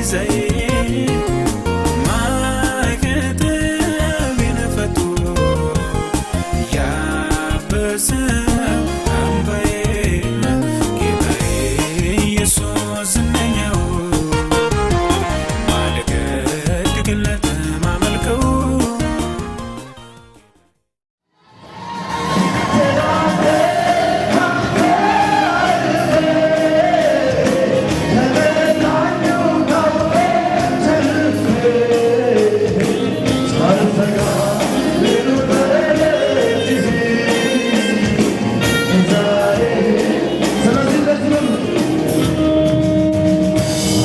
ዘይን ማኅተሜን ፈቶ ያበሰው አምባዬን ጌታዬ ኢየሱስ ዝነኛው ማደገድግለት ማመልከው።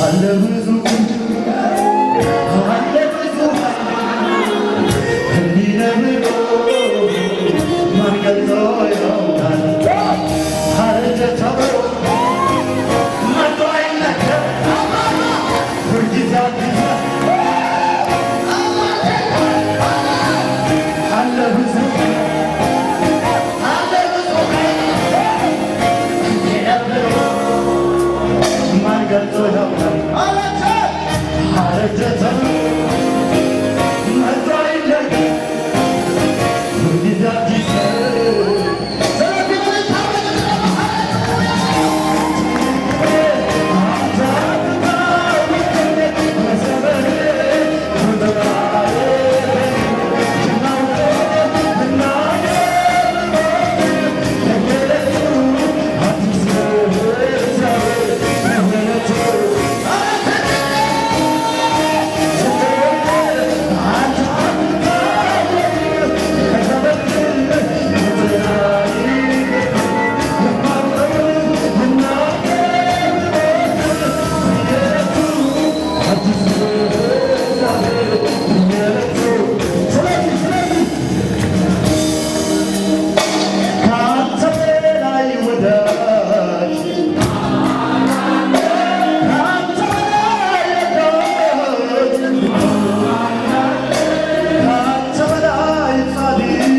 አለ ብዙ፣ አለ ብዙ፣ እንዲህ ነው ብሎ ማን ገልጾ ያውቃል? አረጀ ተብሎ መጥቶ አይነገር፣ ሁልጊዜ አዲስ ነው። አለ ብዙ፣ አለ ብዙ፣ እንዲህ ነው ብሎ ማን ገልጾ ያውቃል? አረጀ ተብሎ መጥቶ አይነገር፣ ሁልጊዜ አዲስ ነው። ስለዚህ ከአንተ በላይ ወዳጅ፣ ከአንተ በላይ ወዳጅ፣ ከአንተ በላይ ጻድቅ፣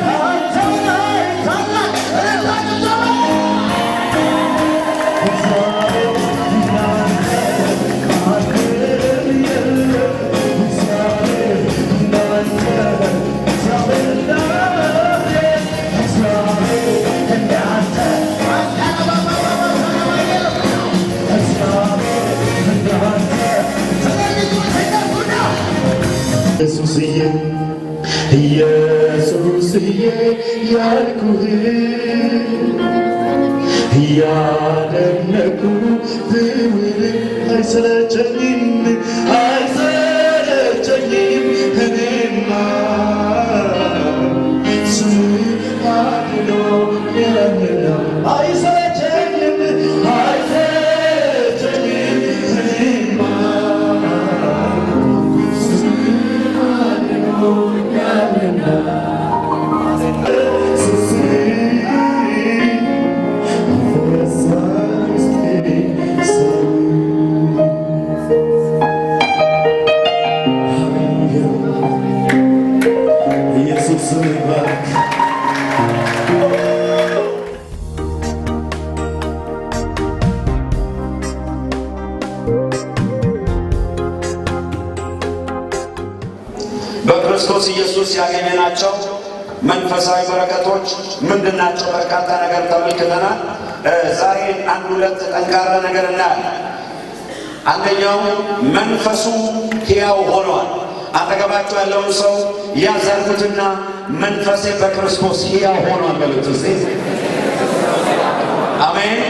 ከአንተ በላይ ታላቅ። እግዚአብሔር እንዳንተ ማንም የለም። እግዚአብሔር እንዳንተ፣ እግዚአብሔር እንዳንተ፣ እግዚአብሔር እንዳንተ፣ እግዚአብሔር እንዳንተ። ኢየሱስዬ፣ ኢየሱስዬ ያልኩህ እያደነኩ ብውል አይሰለቸኝም፣ አይሰለቸኝም። እኔማ ስምህ አድኖኛልና አይሰለቸኝም፣ አይሰለቸኝም። እኔማ ስምህ አድኖኛልና ስስህ ኢየሱስ ስም ይባረክ። በክርስቶስ ኢየሱስ ያገኘናቸው መንፈሳዊ በረከቶች ምንድን ናቸው? በርካታ ነገር ተመልክተናል። ዛሬ አንድ ሁለት ጠንካራ ነገር እናያለን። አንደኛው መንፈሱ ሕያው ሆኗል። አጠገባቸው ያለውን ሰው ያዘርጉትና መንፈሴ በክርስቶስ ሕያው ሆኗል በሉት እስቲ። አሜን።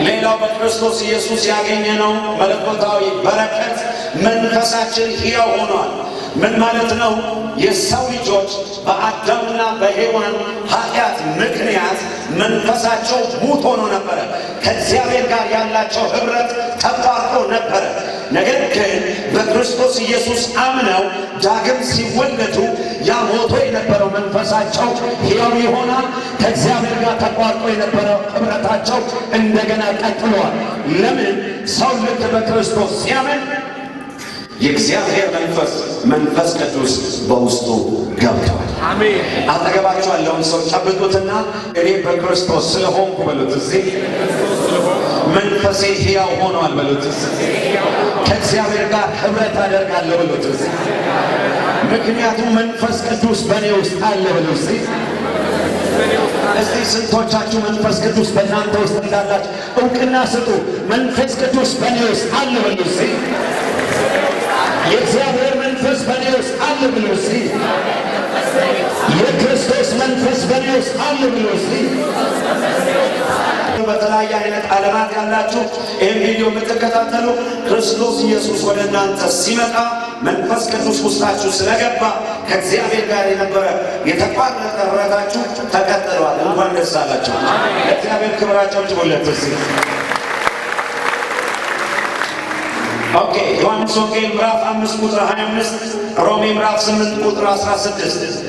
ሌላው በክርስቶስ ኢየሱስ ያገኘነው መለኮታዊ በረከት መንፈሳችን ሕያው ሆኗል። ምን ማለት ነው? የሰው ልጆች በአዳምና በሔዋን ኃጢአት ምክንያት መንፈሳቸው ሙት ሆኖ ነበረ። ከእግዚአብሔር ጋር ያላቸው ኅብረት ተቋርጦ ነበረ። ነገር ግን በክርስቶስ ኢየሱስ አምነው ዳግም ሲወለዱ ያ ሞቶ የነበረው መንፈሳቸው ሕያው ይሆናል። ከእግዚአብሔር ጋር ተቋርጦ የነበረው ኅብረታቸው እንደገና ቀጥሏል። ለምን? ሰው ልክ በክርስቶስ ሲያምን የእግዚአብሔር መንፈስ፣ መንፈስ ቅዱስ በውስጡ ገብቷል። አጠገባቸው ያለውን ሰው ጨብጡትና እኔ በክርስቶስ ስለሆንኩ በሉት። እዚህ መንፈሴ ሕያው ሆኗል በሉት። ከእግዚአብሔር ጋር ኅብረት አደርጋለሁ በሉት። ምክንያቱም መንፈስ ቅዱስ በእኔ ውስጥ አለ በሉት። እስቲ ስንቶቻችሁ መንፈስ ቅዱስ በእናንተ ውስጥ እንዳላችሁ እውቅና ስጡ። መንፈስ ቅዱስ በእኔ ውስጥ አለ በሉ እስቲ። የእግዚአብሔር መንፈስ በእኔ ውስጥ አለ በሉ እስቲ። የክርስቶስ መንፈስ በእኔ ውስጥ አለ በሉ እስቲ። በተለያየ አይነት ዓለማት ያላችሁ ይህን ቪዲዮ የምትከታተሉ፣ ክርስቶስ ኢየሱስ ወደ እናንተ ሲመጣ መንፈስ ቅዱስ ውስጣችሁ ስለገባ ከእግዚአብሔር ጋር የነበረ የተቋረጠ ህብረታችሁ ተቀጥሏል። እንኳን ደስ አላችሁ። ለእግዚአብሔር ክብር አጨብጭቡለት እስቲ። Okay፣ ዮሐንስ ወንጌል ምዕራፍ 5 ቁጥር 25፣ ሮሜ ምዕራፍ 8 ቁጥር 16።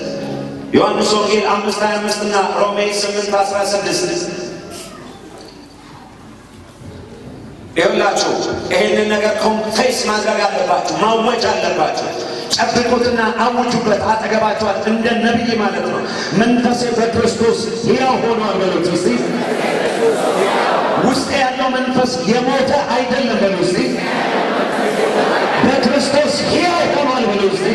ዮሐንስ ወንጌል 5 25 እና ሮሜ 8 16። ይኸውላችሁ፣ ይህንን ነገር confess ማድረግ አለባችሁ፣ ማወጅ አለባችሁ። ጨብጡትና አውጁበት። አጠገባችኋል እንደ ነቢይ ማለት ነው። መንፈሴ በክርስቶስ ሕያው ሆኗል በሉት እስቲ። ውስጤ ያለው መንፈስ የሞተ አይደለም በሉ እስቲ። በክርስቶስ ሕያው ሆኗል በሉ እስቲ።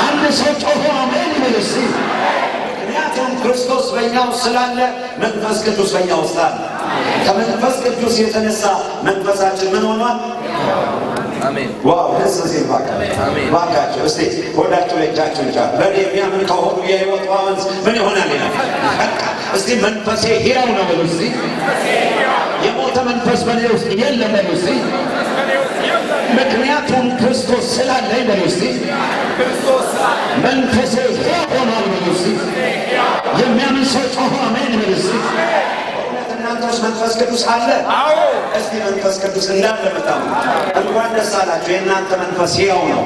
አንድ ሰው ጮሆ አሜን በሉ እስቲ። ምክንያቱም ክርስቶስ በእኛ ውስጥ ስላለ መንፈስ ቅዱስ በእኛ ውስጥ አለ። ከመንፈስ ቅዱስ የተነሳ መንፈሳችን ምን ሆኗል? አሜን። Wow፣ ደስ ሲል! ባካችሁ እስቲ ሆዳችሁ ላይ እጃችሁን ጫኑ። በእኔ የሚያምን ከሆዱ የሕይወት ውሃ ወንዝ ምን ይሆናል ይላል። በቃ እስቲ መንፈሴ ሕያው ነው በሉ እስቲ። የሞተ መንፈስ በእኔ ውስጥ የለም በሉ እስቲ። ምክንያቱም ክርስቶስ ስላለኝ በሉ እስቲ። መንፈሴ ሕያው ሆኗል በሉ እስቲ። የሚያምን ሰው ጮሆ አሜን በሉ እስቲ። በእውነት እናንተ ውስጥ መንፈስ ቅዱስ አለ? እስቲ መንፈስ ቅዱስ እንዳለ በጣም እንኳን ደስ አላችሁ። የእናንተ መንፈስ ሕያው ነው።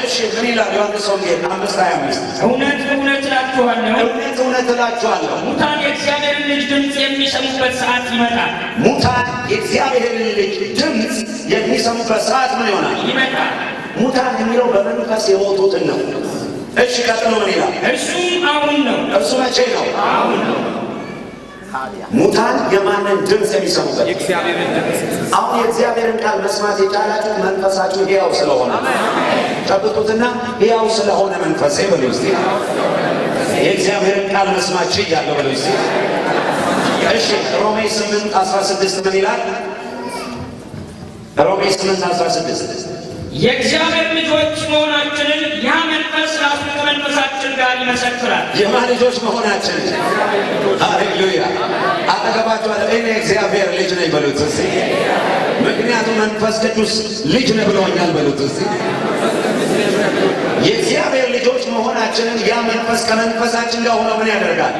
እሺ፣ ምን ይላል ዮሐንስ ወንጌል 5:25? እውነት እውነት እላችኋለሁ፣ እውነት እውነት እላችኋለሁ፣ ሙታን የእግዚአብሔርን ልጅ ድምፅ የሚሰሙበት ሰዓት ይመጣል። ሙታን የእግዚአብሔርን ልጅ ድምፅ የሚሰሙበት ሰዓት ምን ይሆናል? ይመጣል። ሙታን የሚለው በመንፈስ የሞቱትን ነው። እሺ፣ ቀጥሎ ምን ይላል? እርሱም አሁን ነው። እርሱ መቼ ነው? ሙታን የማንን ድምፅ የሚሰሙበት? የእግዚአብሔርን ድምፅ። አሁን የእግዚአብሔርን ቃል መስማት የቻላችሁት መንፈሳችሁ ሕያው ስለሆነ፣ ጨብጡትና ሕያው ስለሆነ መንፈሴ በሉ እስቲ። የእግዚአብሔርን ቃል መስማት ችያለሁ በሉ እስቲ። እሺ፣ ሮሜ 8 16 ምን ይላል? ሮሜ 8 16። የእግዚአብሔር ልጆች መሆናችንን ያ መንፈስ ራሱ ከመንፈሳችን ጋር ይመሰክራል። የማን ልጆች መሆናችን? ሃሌሉያ! አጠገባችሁ አለ እኔ እግዚአብሔር ልጅ ነኝ በሉት እስቲ። ምክንያቱም መንፈስ ቅዱስ ልጅ ነህ ብሎኛል በሉት እስቲ። የእግዚአብሔር ልጆች መሆናችንን ያ መንፈስ ከመንፈሳችን ጋር ሆኖ ምን ያደርጋል?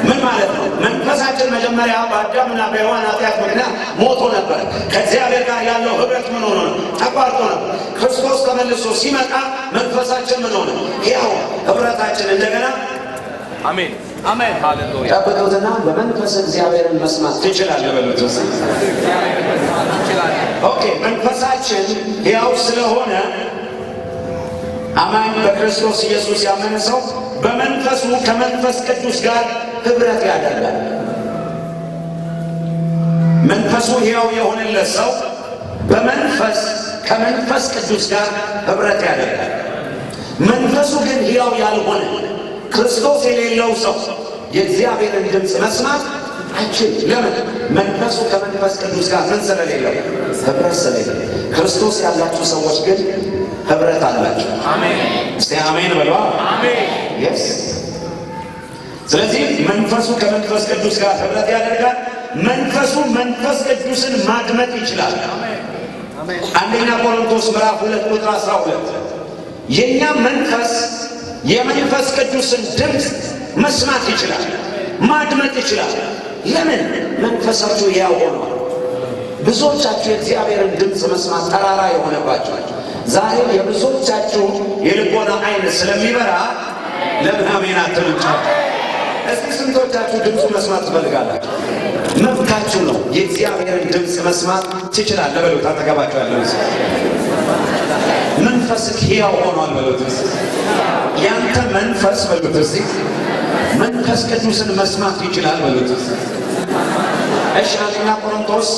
ምን ማለት ነው? መንፈሳችን መጀመሪያ በአዳምና በሔዋን ኃጢአት ምክንያት ሞቶ ነበር። ከእግዚአብሔር ጋር ያለው ህብረት ምን ሆኖ ነው? ተቋርጦ ነበር። ክርስቶስ ተመልሶ ሲመጣ መንፈሳችን ምን ሆነ? ያው ህብረታችን እንደገና አሜን፣ አሜን፣ ሃሌሉያ። ጨብጡትና በመንፈስ እግዚአብሔርን መስማት ትችላለህ በሉት እስቲ። እግዚአብሔርን መስማት ትችላለህ። Okay፣ መንፈሳችን ሕያው ስለሆነ አማኝ፣ በክርስቶስ ኢየሱስ ያመነ ሰው በመንፈሱ ከመንፈስ ቅዱስ ጋር ህብረት ያደርጋል። መንፈሱ ሕያው የሆነለት ሰው በመንፈስ ከመንፈስ ቅዱስ ጋር ህብረት ያደርጋል። መንፈሱ ግን ሕያው ያልሆነ፣ ክርስቶስ የሌለው ሰው የእግዚአብሔርን ድምፅ መስማት አይችልም። ለምን? መንፈሱ ከመንፈስ ቅዱስ ጋር ምን ስለሌለው? ህብረት ስለሌለው። ክርስቶስ ያላችሁ ሰዎች ግን ህብረት አላችሁ። አሜን። እስቲ አሜን በለዋ። አሜን። Yes። ስለዚህ መንፈሱ ከመንፈስ ቅዱስ ጋር ህብረት ያደርጋል። መንፈሱ መንፈስ ቅዱስን ማድመጥ ይችላል። አንደኛ ቆሮንቶስ ምዕራፍ 2 ቁጥር 12። የእኛ መንፈስ የመንፈስ ቅዱስን ድምፅ መስማት ይችላል፣ ማድመጥ ይችላል። ለምን? መንፈሳችሁ ሕያው ሆኗል። ብዙዎቻችሁ የእግዚአብሔርን ድምፅ መስማት ተራራ የሆነባችሁ፣ ዛሬ የብዙዎቻችሁ የልቦና አይን ስለሚበራ ለምን አሜን አትሉም? እስቲ ስንቶቻችሁ ድምፁ መስማት ትፈልጋላችሁ? መብታችሁ ነው። የእግዚአብሔርን ድምፅ መስማት ትችላለህ በሉት። አጠገባችሁ ያለው ሰው መንፈስህ ሕያው ሆኗል በሉት። እስቲ ያንተ መንፈስ በሉት። እስቲ መንፈስ ቅዱስን መስማት ይችላል በሉት። እስቲ እሺ አንደኛ ቆሮንቶስ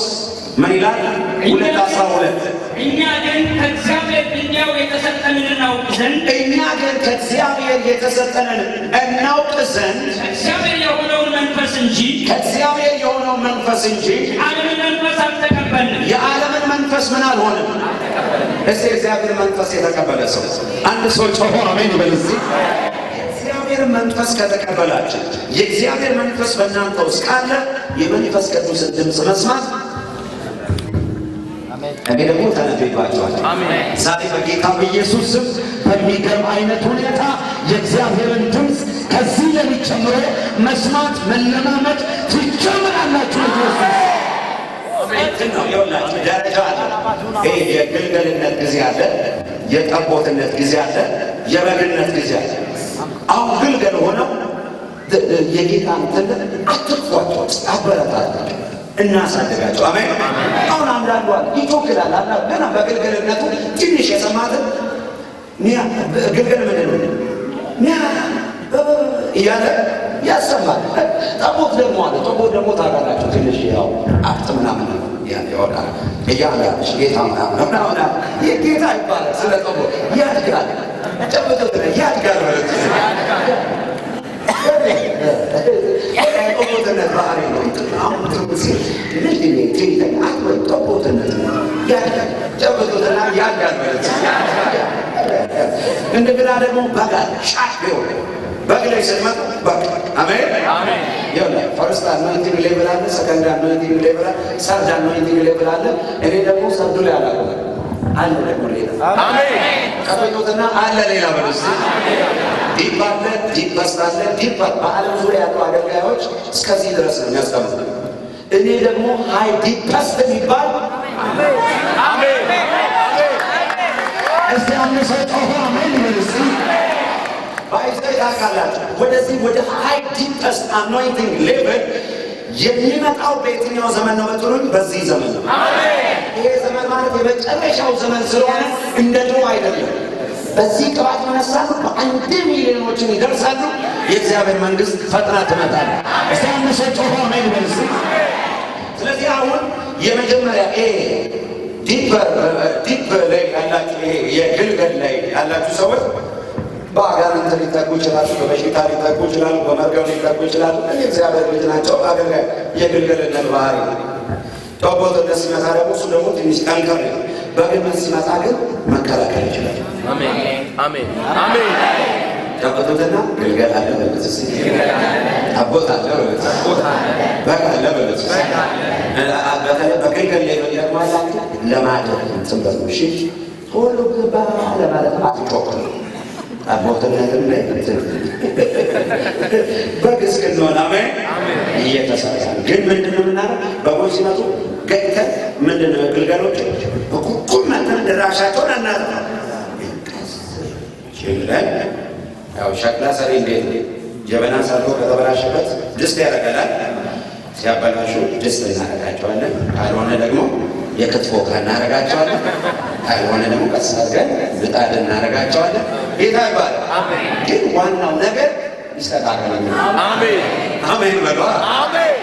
ምን ይላል? 2:12። እኛ ግን ከእግዚአብሔር እንዲያው የተሰጠንን እናውቅ ዘንድ፣ እኛ ግን ከእግዚአብሔር የተሰጠንን እናውቅ ዘንድ፣ ከእግዚአብሔር የሆነውን መንፈስ እንጂ ከእግዚአብሔር የሆነውን መንፈስ እንጂ የዓለምን መንፈስ አልተቀበልንም። የዓለምን መንፈስ ምን አልሆንም። እስቲ የእግዚአብሔር መንፈስ የተቀበለ ሰው አንድ ሰው ጮሆ አሜን ይበል። እስቲ የእግዚአብሔር መንፈስ ከተቀበላችሁ፣ የእግዚአብሔር መንፈስ በእናንተ ውስጥ ካለ የመንፈስ ቅዱስን ድምፅ መስማት እኔ ደግሞ ተነብይባቸዋል። አሜን። ዛሬ በጌታ በኢየሱስ ስም በሚገርም አይነት ሁኔታ የእግዚአብሔርን ድምፅ ከዚህ ሌሊት ጀምሮ መስማት መለማመድ ትጀምራላችሁ። ኢየሱስ እንትን ነው፣ ይኸውላችሁ ደረጃ አለ። ይሄ የግልገልነት ጊዜ አለ፣ የጠቦትነት ጊዜ አለ፣ የበግነት ጊዜ አለ። አሁን ግልገል ሆነው የጌታን እንትን አትግፏቸው፣ አበረታታቸው፣ እናሳድጋቸው። አሜን። አሁን አንዳንዱ አለ ይቾክላል። አንዳንዱ ገና በግልገልነቱ ትንሽ የሰማትን ሚያ፣ ግልገል ምንድን ነው ሚያ እያለ ያሰማል። ጠቦት ደግሞ አለ። ጠቦት ደግሞ ታውቃላችሁ ትንሽ ያው act ምናምን ይወጣል እያንዳንድሽ ጌታ ምናምን ምናምን ይህ ጌታ ይባላል። ስለ ጠቦት ያድጋል፣ ጨብጦት ያድጋል ማለት ጠቦትነት ባህሪ ነው። አሁን ሲል ምንድን ነው ትዕቢተኛ አትበል፣ ጠቦትነት ነው። ያድጋል፣ ጨብጦትና ያድጋል ማለት። እንደገና ደግሞ በግ አለ፣ ሻሽ ቢሆን በግ ላይ ስንመጣ በግ፣ አሜን። አሜን። ይኸውልህ first anointing level አለ፣ second anointing level አለ፣ third anointing level አለ። እኔ ደግሞ third ኡ ላይ አላቆምም፣ አለ ደግሞ ሌላ። አሜን። ቀበቶትና አለ ሌላ በሉ እስኪ። Deep አለ፣ deepest አለ፣ deep በዓለም ዙሪያ ያሉ አገልጋዮች እስከዚህ ድረስ ነው የሚያስቀምጡ። እኔ ደግሞ high deepest የሚባል አሜን። እስቲ አንድ ሰው ጮሆ አሜን ይበል እስቲ። ባይዘ ታውቃላችሁ፣ ወደዚህ ወደ high deepest anointing level የሚመጣው በየትኛው ዘመን ነው ብትሉኝ፣ በዚህ ዘመን ነው። ይሄ ዘመን ማለት የመጨረሻው ዘመን ስለሆነ እንደ ድሮ አይደለም። በዚህ ቅባት ይነሳሉ፣ በአንድ ሚሊዮኖችን ይደርሳሉ። የእግዚአብሔር መንግስት ፈጥና ትመጣለች። እስቲ አንድ ሰው ጮሆ አሜን ይበል እስቲ። ስለዚህ አሁን የመጀመሪያ ይሄ deep ላይ ያላችሁ፣ ይሄ የግልገል ላይ ያላችሁ ሰዎች በአጋንንት ሊጠቁ ይችላሉ፣ በበሽታ ሊጠቁ ይችላሉ፣ በመርገም ሊጠቁ ይችላሉ። ግን የእግዚአብሔር ልጅ ናቸው። አገልጋይ የግልገልነት ባህሪ ነው። ጠቦትነት ሲመጣ ደግሞ እሱ ደግሞ ትንሽ ጠንከር ይላል። በግምት ሲመጣ ግን መከላከል ይችላል። አሜን። አሜን። አሜን። ጠቦትና ግልገል አለ በሉት እስኪ። ጠቦት አለ በሉት እስኪ። በግ አለ በሉት እስኪ። በተለይ በግልገል ላይ ደግሞ አላችሁ ለማደግ እንትን በሉ እሺ። ሁሉ ግባ ለማለት አትጮክሉ። ጠቦትነትም ላይ እንትን በግ እስክንሆን አሜን እየተሰራ ነው። ግን ምንድን ነው የምናደርግ? በጎች ሲመጡ ገጭተን ምንድን ነው ግልገሎች በቁቁም መተን ድራሻቸውን አናጠፋም። ቀስ ብለን ያው ሸክላ ሰሪ እንዴት ነው ጀበና ሰርቶ ከተበላሸበት ድስት ያደርገናል። ሲያበላሹ ድስት እናደርጋቸዋለን። ካልሆነ ደግሞ የክትፎ ዕቃ እናደርጋቸዋለን። ካልሆነ ደግሞ ቀስ አድርገን ምጣድ እናደርጋቸዋለን። ጌታ ይባላል። ግን ዋናው ነገር ይስተካከላል። አሜን። አሜን በሏ። አሜን።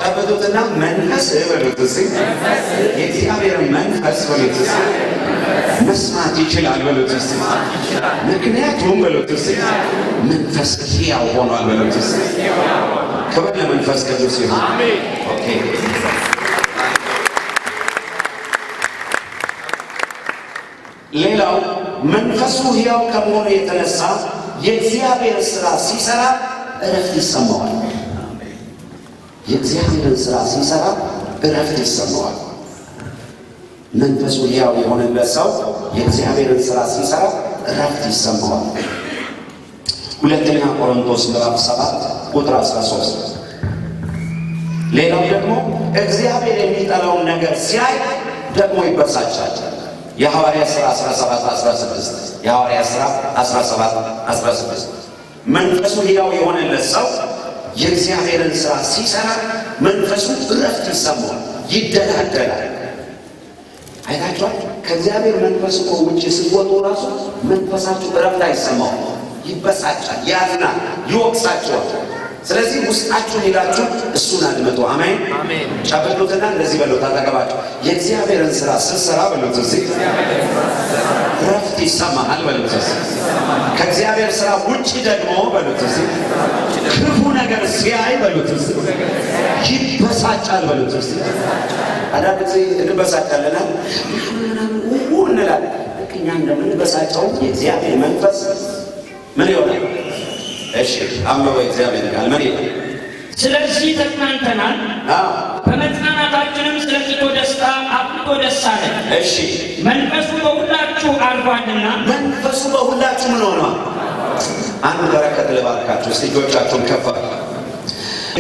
ጨብጡትና መንፈስ በሉት እስኪ። የእግዚአብሔር መንፈስ በሉት እስኪ። መስማት ይችላል በሉት እስኪ። ምክንያቱም በሉት እስኪ መንፈስ ሕያው ሆኗል በሉት እስኪ። ክብር ለመንፈስ ቅዱስ ይሁን። አሜን። Okay። ሌላው መንፈሱ ሕያው ከመሆኑ የተነሳ የእግዚአብሔር ስራ ሲሰራ እረፍት ይሰማዋል። የእግዚአብሔርን ስራ ሲሰራ እረፍት ይሰማዋል። መንፈሱ ሕያው የሆነለት ሰው የእግዚአብሔርን ስራ ሲሰራ እረፍት ይሰማዋል። ሁለተኛ ቆሮንቶስ ምዕራፍ 7 ቁጥር 13። ሌላው ደግሞ እግዚአብሔር የሚጠላውን ነገር ሲያይ ደግሞ ይበሳጫል። የሐዋርያ ሥራ 17 16፣ የሐዋርያ ሥራ 17 16። መንፈሱ ሕያው የሆነለት ሰው የእግዚአብሔርን ሥራ ሲሰራ መንፈሱ እረፍት ይሰማዋል፣ ይደላደላል። አይታችኋል? ከእግዚአብሔር መንፈስ እኮ ውጭ ስትወጡ ራሱ መንፈሳችሁ እረፍት አይሰማውም፣ ይበሳጫል፣ ያዝናል፣ ይወቅሳችኋል። ስለዚህ ውስጣችሁን ይላችሁ እሱን አድምጡ። አሜን። አሜን። ጨብጡትና እንደዚህ በሉት፣ አጠገባችሁ የእግዚአብሔርን ስራ ስትሰራ በሉት፣ እዚህ ረፍት ይሰማሃል በሉት። እዚህ ከእግዚአብሔር ስራ ውጭ ደግሞ በሉት፣ እዚህ ክፉ ነገር ሲያይ በሉት፣ እዚህ ይበሳጫል በሉት። እዚህ አንዳንድ ጊዜ እንበሳጫለና ምናምን ው እንላለን። ልክ እኛ እንደምንበሳጨው የእግዚአብሔር መንፈስ ምን ይሆናል? እሺ አንብበው። የእግዚአብሔር ቃል ምን ይላል? ስለዚህ ተጽናንተናል፣ አዎ በመጽናናታችንም ስለ ቲቶ ደስታ አብልጦ ደስ አለን። እሺ መንፈሱ በሁላችሁ አድሯልና መንፈሱ በሁላችሁ ምን ሆኗል? አንድ በረከት ልባርካችሁ። እስቲ እጆቻችሁን ከፍ አድርጉ።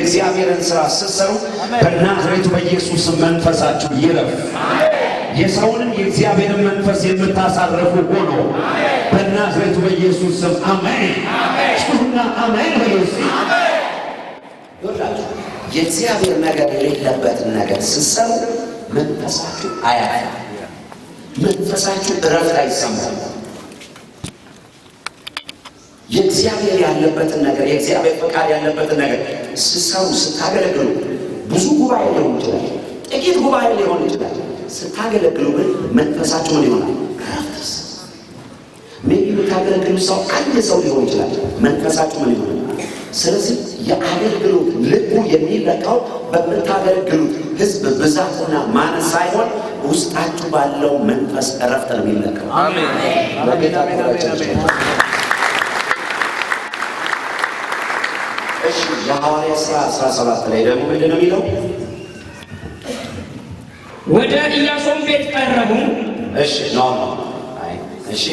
እግዚአብሔርን ስራ ስትሰሩ በናዝሬቱ በኢየሱስ መንፈሳችሁ ይረፍ። የሰውንም የእግዚአብሔርን መንፈስ የምታሳርፉ ሆኖ በናዝሬቱ በኢየሱስ ስም አሜን። ጩሁና አሜን በሉ እስቲ። ይኸውላችሁ የእግዚአብሔር ነገር የሌለበትን ነገር ስትሰሩ መንፈሳችሁ አያርፍም። መንፈሳችሁ እረፍት አይሰማም። የእግዚአብሔር ያለበትን ነገር፣ የእግዚአብሔር ፈቃድ ያለበትን ነገር ስትሰሩ፣ ስታገለግሉ፣ ብዙ ጉባኤ ሊሆን ይችላል፣ ጥቂት ጉባኤ ሊሆን ይችላል። ስታገለግሉ ግን መንፈሳችሁ ምን ይሆናል? እረፍት ይሰማል። Maybe የምታገለግሉ ሰው አንድ ሰው ሊሆን ይችላል። መንፈሳችሁ ምን ይሆናል? ስለዚህ የአገልግሎት ልኩ የሚለካው በምታገለግሉት ሕዝብ ብዛትና ማነስ ሳይሆን ውስጣችሁ ባለው መንፈስ እረፍት ነው የሚለካው። አሜን። በጌታ ክብራችን። እሺ፣ የሐዋርያ ሥራ 17 ላይ ደግሞ ምንድን ነው የሚለው? ወደ ኢያሶን ቤት ቀረቡ። እሺ፣ no no አይ እሺ።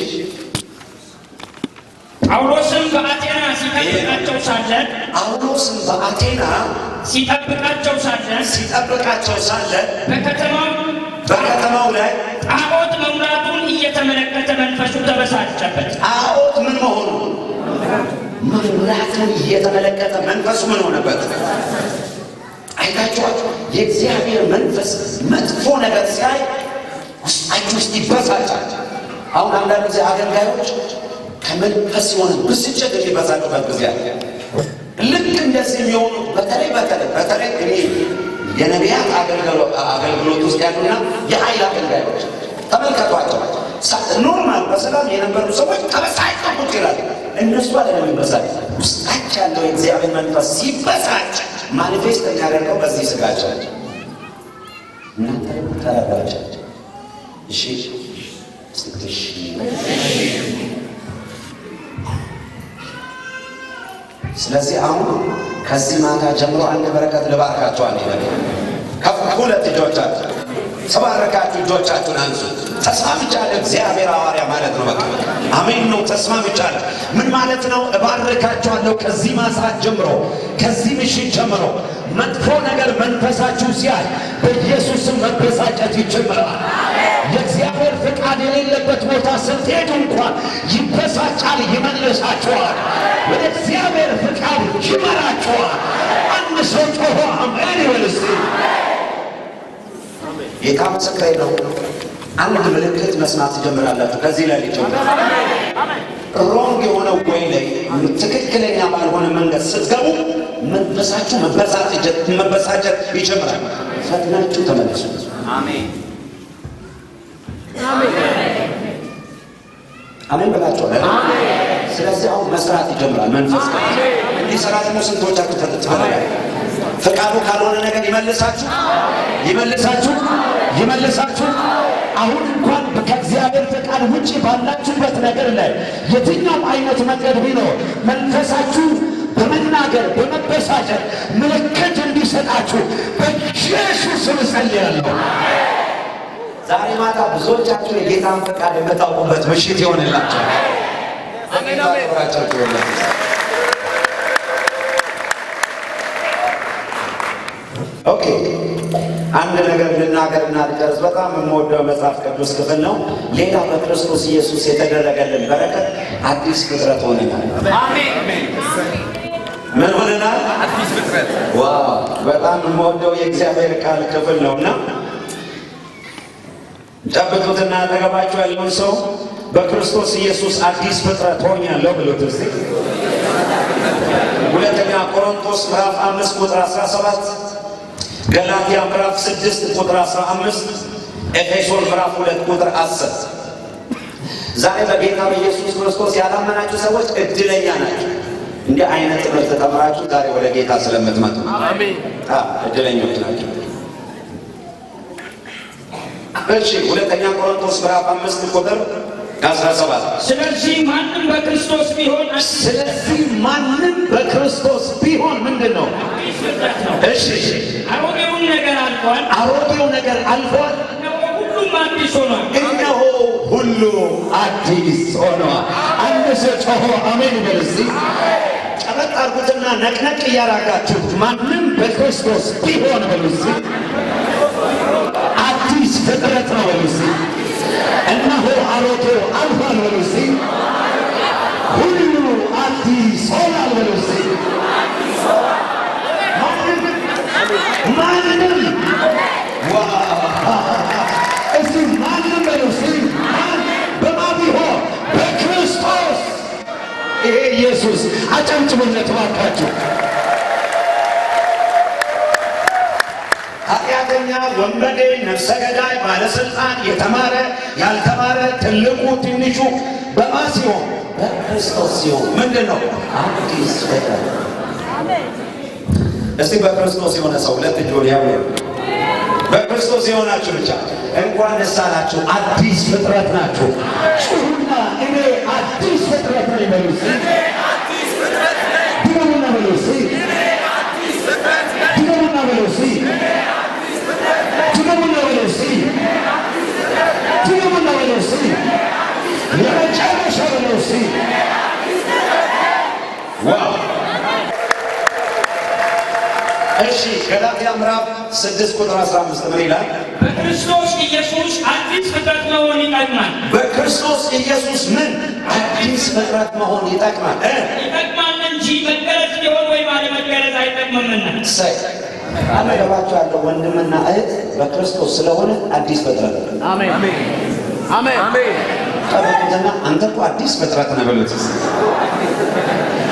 ጳውሎስም በአቴና ሲጠብቃቸው ሳለ ጳውሎስም በአቴና ሲጠብቃቸው ሳለ ሲጠብቃቸው ሳለ በከተማው በከተማው ላይ ጣዖት መሙላቱን እየተመለከተ መንፈሱ ተበሳጨበት። ጣዖት ምን መሆኑ መሙላቱን እየተመለከተ መንፈሱ ምን ሆነበት? አይታችኋል? የእግዚአብሔር መንፈስ መጥፎ ነገር ሲያይ ውስጣችሁ ውስጥ ይበሳጫል። አሁን አንዳንድ ጊዜ አገልጋዮች ከመንፈስ የሆነ ብስጭት የሚበሳጩበት ጊዜ አለ። ልክ እንደዚህ የሚሆኑ በተለይ እኔ የነቢያት አገልግሎት ውስጥ ያሉና የኃይል አገልጋዮች ተመልከቷቸው። Normal በሰላም የነበሩ ሰዎች ተበሳጭተው ቁጭ ይላሉ። እነሱ አይደለም የሚበሳጭ፣ ውስጣቸው ያለው የእግዚአብሔር መንፈስ ሲበሳጭ manifest የሚያደርገው በዚህ ስጋቸው። እናንተ ደግሞ ተረዷቸው። እሺ እሺ። ስለዚህ አሁን ከዚህ ማታ ጀምሮ አንድ በረከት ልባርካችኋል። ይበል ከፍ ሁለት እጆቻችሁ ተባረካችሁ፣ እጆቻችሁን አንሱ። ተስማምቻለሁ። እግዚአብሔር ሐዋርያ ማለት ነው። በቃ አሜን ነው። ተስማምቻለሁ። ምን ማለት ነው? እባርካችኋለሁ። ከዚህ ማሳት ጀምሮ፣ ከዚህ ምሽት ጀምሮ መጥፎ ነገር መንፈሳችሁ ሲያይ በኢየሱስም መበሳጨት ይጀምራል። የእግዚአብሔር ፍቃድ የሌለበት ቦታ ስትሄዱ እንኳን ይበሳጫል፣ ይመልሳችኋል። ወደ እግዚአብሔር ፍቃድ ይመራችኋል። አንድ ሰው ጮሆ አሜን ይበል እስቲ። ጌታ ምስክሬ ነው። አንድ ምልክት መስማት ትጀምራላችሁ። ከዚህ ላይ ጀምሩ። Wrong የሆነ way ላይ፣ ትክክለኛ ባልሆነ መንገድ ስትገቡ መንፈሳችሁ መበሳጨት ይጀምራል። ፈጥናችሁ ተመለሱ። አሜን። አሜን ብላችኋል። ስለዚህ አሁን መስራት ይጀምራል መንፈስ ቅዱስ። እንዲሰራ ደግሞ ስንቶቻችሁ ትፈልጋላችሁ? ፈቃዱ ካልሆነ ነገር ይመልሳችሁ፣ ይመልሳችሁ፣ ይመልሳችሁ። አሁን እንኳን ከእግዚአብሔር ፈቃድ ውጭ ባላችሁበት ነገር ላይ የትኛውም አይነት መንገድ ቢኖር መንፈሳችሁ በመናገር በመበሳጨት ምልክት እንዲሰጣችሁ በኢየሱስ ስም እጸልያለሁ። ዛሬ ማታ ብዙዎቻችሁ የጌታን ፈቃድ የምታውቁበት ምሽት ይሆንላችኋል። አሜን፣ አሜን። Okay፣ አንድ ነገር ልናገርና ልጨርስ። በጣም የምወደው መጽሐፍ ቅዱስ ክፍል ነው። ሌላ በክርስቶስ ኢየሱስ የተደረገልን በረከት አዲስ ፍጥረት ሆነናል። አሜን። ምን ሆነናል? አዲስ ፍጥረት። Wow! በጣም የምወደው የእግዚአብሔር ቃል ክፍል ነውና ጨብጡትና አጠገባችሁ ያለውን ሰው በክርስቶስ ኢየሱስ አዲስ ፍጥረት ሆኛለሁ ብሎት እስቲ። ሁለተኛ ቆሮንቶስ ምዕራፍ 5 ቁጥር 17፣ ገላትያ ምዕራፍ 6 ቁጥር 15፣ ኤፌሶን ምዕራፍ 2 ቁጥር 10። ዛሬ በጌታ በኢየሱስ ክርስቶስ ያላመናችሁ ሰዎች እድለኛ ናችሁ። እንዲህ አይነት ትምህርት ተምራችሁ ዛሬ ወደ ጌታ ስለምትመጡ አሜን። እድለኞች ናቸው። እሺ፣ ሁለተኛ ቆሮንቶስ ምዕራፍ 5 ቁጥር 17። ስለዚህ ማንም በክርስቶስ ቢሆን ስለዚህ ማንም በክርስቶስ ቢሆን ምንድን ነው? አዲስ ፍጥረት ነው። እሺ፣ አሮጌውን ነገር አልፏል፣ አሮጌው ነገር አልፏል፣ እነሆ ሁሉም አዲስ ሆኗል። እነሆ ሁሉ አዲስ ሆኗል። አንድ ሰው ጮሆ አሜን ይበል እስቲ። ጨበጥ አድርጉትና ነቅነቅ እያራጋችሁት ማንም በክርስቶስ ቢሆን በሉ እስቲ፣ አዲስ ፍጥረት ነው በሉ እስቲ። እነሆ አሮጌው አልፏል በሉ እስቲ፣ ሁሉ አዲስ ሆኗል በሉ እስቲ። ማንም ማንም እስቲ ማንም በሉ እስቲ፣ ማን በማ ቢሆን? በክርስቶስ። ይሄ ኢየሱስ፣ አጨብጭቡለት እባካችሁ። ኃጢአተኛ፣ ወንበዴ፣ ነፍሰ ገዳይ፣ ባለስልጣን፣ የተማረ ያልተማረ፣ ትልቁ ትንሹ በማ ሲሆን? በክርስቶስ ሲሆን ምንድን ነው? አዲስ ፍጥረት። እስቲ በክርስቶስ የሆነ ሰው ሁለት እጆን ያው፣ በክርስቶስ የሆናችሁ ብቻ እንኳን ደስ አላችሁ። አዲስ ፍጥረት ናችሁ። ጩሁና እኔ አዲስ ፍጥረት ነኝ በሉ እስቲ። ድገሙና በሉ እስቲ። ድገሙና በሉ እስቲ። ድገሙና በሉ እስቲ። ድገሙና በሉ እስቲ። የመጨረሻ በሉ እስቲ። Wow! እሺ፣ ገላትያ ምዕራፍ 6 ቁጥር 15 ምን ይላል? በክርስቶስ ኢየሱስ አዲስ ፍጥረት መሆን ይጠቅማል። በክርስቶስ ኢየሱስ ምን? አዲስ ፍጥረት መሆን ይጠቅማል። ይጠቅማል እንጂ መገረዝ ቢሆን ወይም አለመገረዝ አይጠቅምምና። እሰይ! አጠገባቸው ያለው ወንድምና እህት በክርስቶስ ስለሆነ አዲስ ፍጥረት ነው። አሜን። አሜን። አሜን። ጨብጡትና አንተ እኮ አዲስ ፍጥረት ነህ በሉት።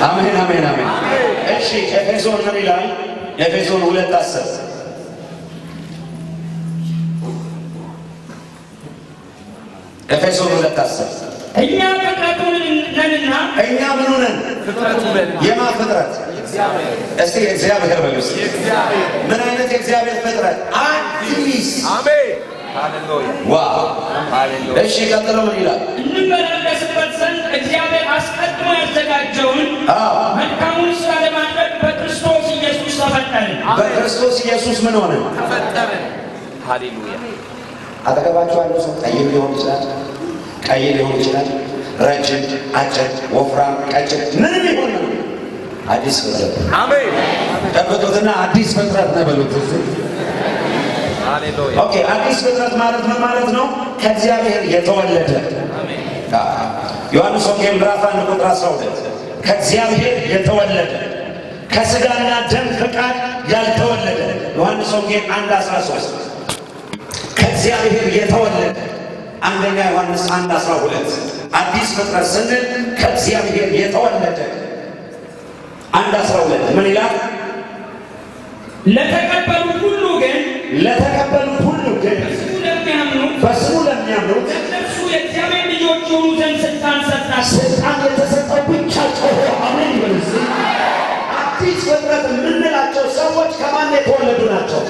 አሜን፣ አሜን፣ አሜን። እሺ፣ ኤፌሶን ምን ይላል? ኤፌሶን 2:10። ኤፌሶን 2:10። እኛ ፍጥረቱ ነንና። እኛ ምን ሆነን? ፍጥረቱ ነን። የማ ፍጥረት? እስቲ የእግዚአብሔር በሉ እስቲ። ምን አይነት የእግዚአብሔር ፍጥረት? አዲስ። አሜን። ሃሌሉያ። Wow! ሃሌሉያ። እሺ፣ ቀጥሎ ምን ይላል? እንመላለስበት ዘንድ እግዚአብሔር አስቀድሞ ያዘጋጀውን መልካሙን ሥራ ለማድረግ በክርስቶስ ኢየሱስ ተፈጠርን። በክርስቶስ ኢየሱስ ምን ሆነ? ተፈጠርን። ሃሌሉያ። አጠገባቸው ያለው ሰው ጠይም ሊሆን ይችላል፣ ቀይ ሊሆን ይችላል፣ ረጅም፣ አጭር፣ ወፍራም፣ ቀጭን፣ ምንም ይሁን ምንም አዲስ ፍጥረት። አሜን። ጨብጡትና አዲስ ፍጥረት ነው በሉት እስቲ። ሃሌሉያ። Okay፣ አዲስ ፍጥረት ማለት ምን ማለት ነው? ከእግዚአብሔር የተወለደ። ዮሐንስ ወንጌል ምዕራፍ 1 ቁጥር 12፣ ከእግዚአብሔር የተወለደ፣ ከስጋና ደም ፈቃድ ያልተወለደ። ዮሐንስ ወንጌል 1 13፣ ከእግዚአብሔር የተወለደ። አንደኛ ዮሐንስ 1 12። አዲስ ፍጥረት ስንል ከእግዚአብሔር የተወለደ። 1 12 ምን ይላል? ለተቀበሉት ሁሉ ግን፣ ለተቀበሉት ሁሉ ግን፣ በስሙ ለሚያምኑት፣ በስሙ ለሚያምኑት፣ ለእነርሱ የእግዚአብሔር ልጆች ይሆኑ ዘንድ ስልጣን ሰጣቸው። ስልጣን የተሰጠው ብቻ ጮሆ አሜን ይበል እስቲ። አዲስ ፍጥረት የምንላቸው ሰዎች ከማን የተወለዱ ናቸው?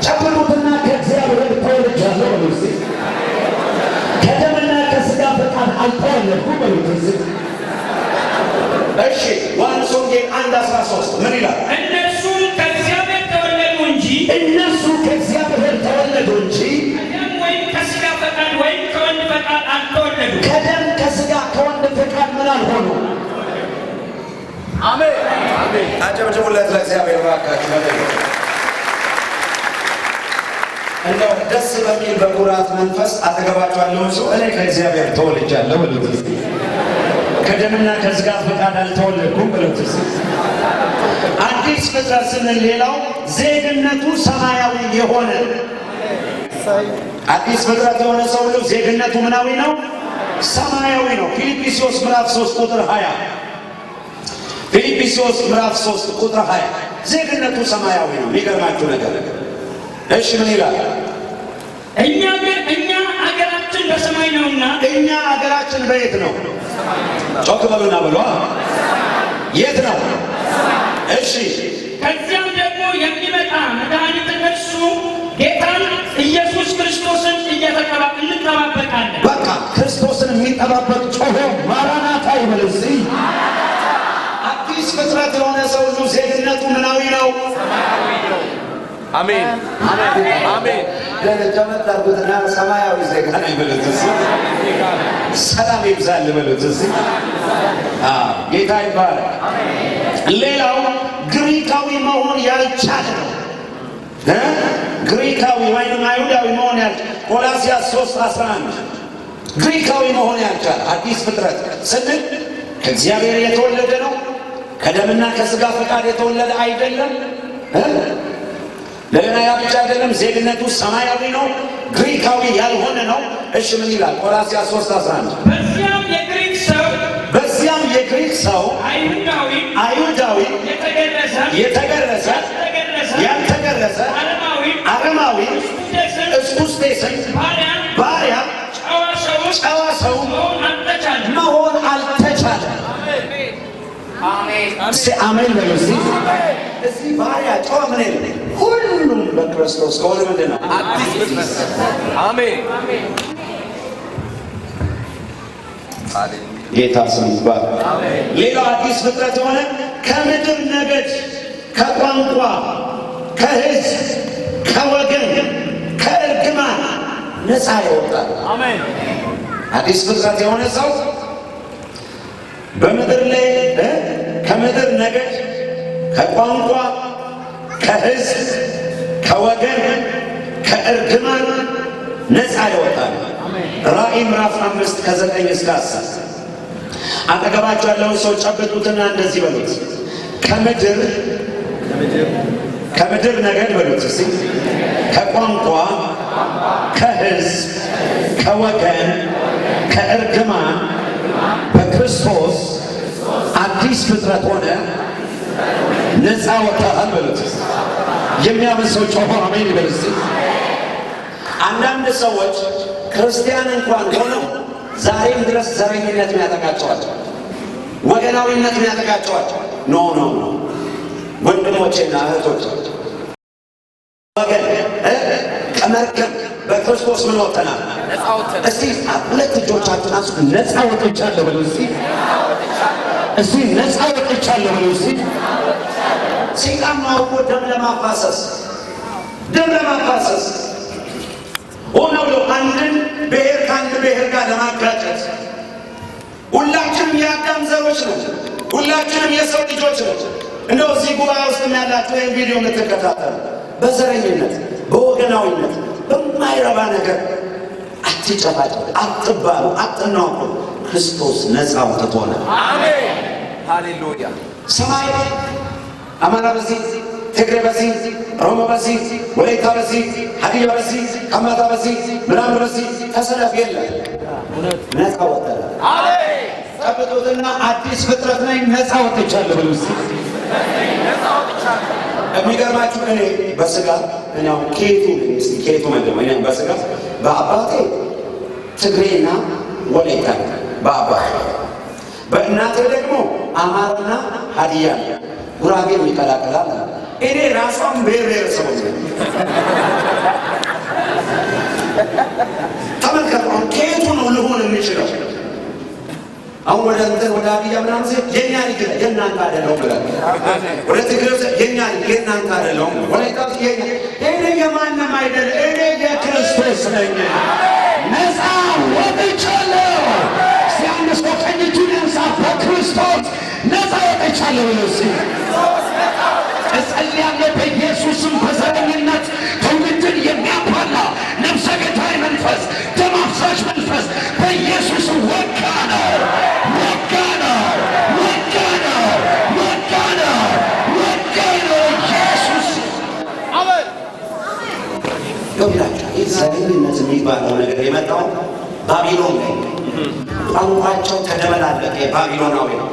ጨብጡትና ከእግዚአብሔር ተወልጃለሁ በሉ እስቲ። ከደምና ከስጋ ፈቃድ አልተወለድኩም በሉት እስቲ። እሺ፣ ዮሐንስ ወንጌል 1 13 ምን ይላል? እነርሱም ከእግዚአብሔር ተወለዱ እንጂ እነርሱ ከእግዚአብሔር ተወለዱ እንጂ ከደም ወይም ከሥጋ ፈቃድ ወይም ከወንድ ፈቃድ አልተወለዱም። ከደም፣ ከስጋ፣ ከወንድ ፈቃድ ምን አልሆኑ። አሜን። አሜን። አጨብጭቡለት ለእግዚአብሔር እባካችሁ። እንደው ደስ በሚል በኩራት መንፈስ አጠገባቸው ያለውን ሰው እኔ ከእግዚአብሔር ተወልጃለሁ በሉት እስቲ። ከደምና ከስጋ ፈቃድ አልተወለድኩም በሉት እስቲ። አዲስ ፍጥረት ስንል ሌላው ዜግነቱ ሰማያዊ የሆነ። አዲስ ፍጥረት የሆነ ሰው ሁሉ ዜግነቱ ምናዊ ነው? ሰማያዊ ነው። ፊልጵስዩስ ምዕራፍ 3 ቁጥር 20። ፊልጵስዩስ ምዕራፍ 3 ቁጥር 20 ዜግነቱ ሰማያዊ ነው። የሚገርማችሁ ነገር እሺ ምን ይላል? እኛ ግን እኛ አገራችን በሰማይ ነውና እኛ አገራችን በየት ነው? ጮክ በሉና በሉ። የት ነው? እሺ ከዚያም ደግሞ የሚመጣ መድኃኒት እርሱ ጌታን ኢየሱስ ክርስቶስን እንጠባበቃለን። በቃ ክርስቶስን የሚጠባበቅ ጮሆ ማራናታ ይበል። እዚህ አዲስ ፍጥረት የሆነ ሰው ሁሉ ዜግነቱ ምናዊ ነው? አሜን አሜን። ጨመጥ አድርጉትና ሰማያዊ ዜጋ ነኝ በሉት። እዚህ ሰላም ይብዛል በሉት። እዚህ ጌታ ይባረክ። ሌላው ግሪካዊ መሆን ያልቻለ ነው። ግሪካዊ ወይም አይሁዳዊ መሆን ያልቻለ ቆላስይስ 3:11 ግሪካዊ መሆን ያልቻለ አዲስ ፍጥረት ስንል ከእግዚአብሔር የተወለደ ነው። ከደምና ከስጋ ፈቃድ የተወለደ አይደለም። ለገና ያ ብቻ አይደለም፣ ዜግነቱ ሰማያዊ ነው። ግሪካዊ ያልሆነ ነው። እሺ ምን ይላል? ቆላስይስ 3:11 በዚያም የግሪክ ሰው በዚያም የግሪክ ሰው አይሁዳዊ አይሁዳዊ የተገረዘ የተገረዘ ያልተገረዘ አረማዊ አረማዊ እስኩቴስን እስኩቴስን ባሪያ ባሪያ ጨዋ ሰው ጨዋ ሰው መሆን አልተቻለም። መሆን አልተቻለም። እስቲ አሜን በሉ። እስቲ እዚህ ባሪያ ጨዋ ምን የለም፣ ሁሉም በክርስቶስ ከሆነ ምንድን ነው? አዲስ ፍጥረት። አሜን። ጌታ ስም ይባረክ። ሌላው አዲስ ፍጥረት የሆነ ከምድር ነገድ፣ ከቋንቋ፣ ከሕዝብ፣ ከወገን፣ ከእርግማን ነፃ ይወጣል። አሜን። አዲስ ፍጥረት የሆነ ሰው በምድር ላይ ከምድር ነገድ፣ ከቋንቋ፣ ከሕዝብ፣ ከወገን፣ ከእርግማን ነፃ ይወጣል። ራእይ ምዕራፍ 5 ከ9 እስከ 10 አጠገባቸው ያለውን ሰው ጨብጡትና እንደዚህ በሉት፣ ከምድር ነገድ በሉት እስቲ፣ ከቋንቋ፣ ከሕዝብ፣ ከወገን፣ ከእርግማን በክርስቶስ አዲስ ፍጥረት ሆነ ነፃ ወጥተሃል በሉት። የሚያምን ሰው ጮሆ አሜን ይበል። እስቲ አንዳንድ ሰዎች ክርስቲያን እንኳን ሆነው ዛሬም ድረስ ዘረኝነት የሚያጠቃቸዋል፣ ወገናዊነት የሚያጠቃቸዋል። No no no ወንድሞቼና እህቶቼ ወገን ከመርገም በክርስቶስ ምን ወጥተናል? ነፃ ወጥተናል። እስቲ ሁለት እጆቻችሁን አንሱ። ነፃ ወጥቻለሁ በሉ። እስቲ እስቲ ነፃ ወጥቻለሁ በሉ። እስቲ ሰይጣን አውቆ ደም ለማፋሰስ ደም ለማፋሰስ ሆነ ብሎ አንድን ብሔር ከአንድ ብሔር ጋር ለማጋጨት። ሁላችንም የአዳም ዘሮች ነው። ሁላችንም የሰው ልጆች ነው። እንደው እዚህ ጉባኤ ውስጥ ያላችሁ ይህን ቪዲዮ የምትከታተሉ በዘረኝነት፣ በወገናዊነት፣ በማይረባ ነገር አትጨፋጨፉ፣ አትባሉ፣ አትናቁ። ክርስቶስ ነፃ አውጥቶናል። አሜን። ሃሌሉያ። ሰማይ አማራ በዚህ፣ ትግሬ በዚህ፣ ኦሮሞ በዚህ፣ ወላይታ በዚህ፣ ሀዲያ በዚህ፣ ከምባታ በዚህ፣ ምናምን በዚህ ተሰለፍ የለም። ነፃ ወጥተናል። አሜን። ጨብጡትና አዲስ ፍጥረት ነኝ፣ ነፃ ወጥቻለሁ በሉ። እስቲ ነፃ ወጥቻለሁ። የሚገርማችሁ እኔ በስጋ እኔ አሁን ኬቱ ነኝ። እስቲ ኬቱ ምንድን ነው? እኔ በስጋ በአባቴ ትግሬና ወላይታ ነኝ በአባቴ፣ በእናቴ ደግሞ አማራና ሀዲያ ነኝ። ጉራጌም ይቀላቀላል። እኔ ራሷን ብሔር ብሔረሰቦች ነኝ። ተመልከቱ፣ አሁን ከየቱ ነው ልሆን የሚችለው? አሁን ወደ እንትን ወደ ሀዲያ ምናምን ሲሄድ የኛ ልጅ የእናንተ አይደለሁም ብለህ፣ ወደ ትግሬው ሲሄድ የኛ ልጅ የእናንተ አይደለሁም፣ ወላይታ ሲሄድ የኛ እኔ የማንም አይደለም፣ እኔ የክርስቶስ ነኝ። ነፃ ወጥቻለሁ። እስቲ አንድ ሰው ቀኝ እጁን ያንሳ። በክርስቶስ ነፃ ወጥቻለሁ በሉ። እስቲ እጸልያለሁ በኢየሱስም በዘረኝነት ትውልድን የሚያባላ ነፍሰ ገዳይ መንፈስ፣ ደም አፍሳሽ መንፈስ በኢየሱስ ወጋ ነው፣ ወጋ ነው፣ ወጋ ነው፣ ወጋ ነው፣ ወጋ ነው። ኢየሱስ ይኸውላችሁ ይህ ዘረኝነት የሚባለው ነገር የመጣው ባቢሎን ላይ ቋንቋቸው ተደበላለቀ። ባቢሎናዊ ነው።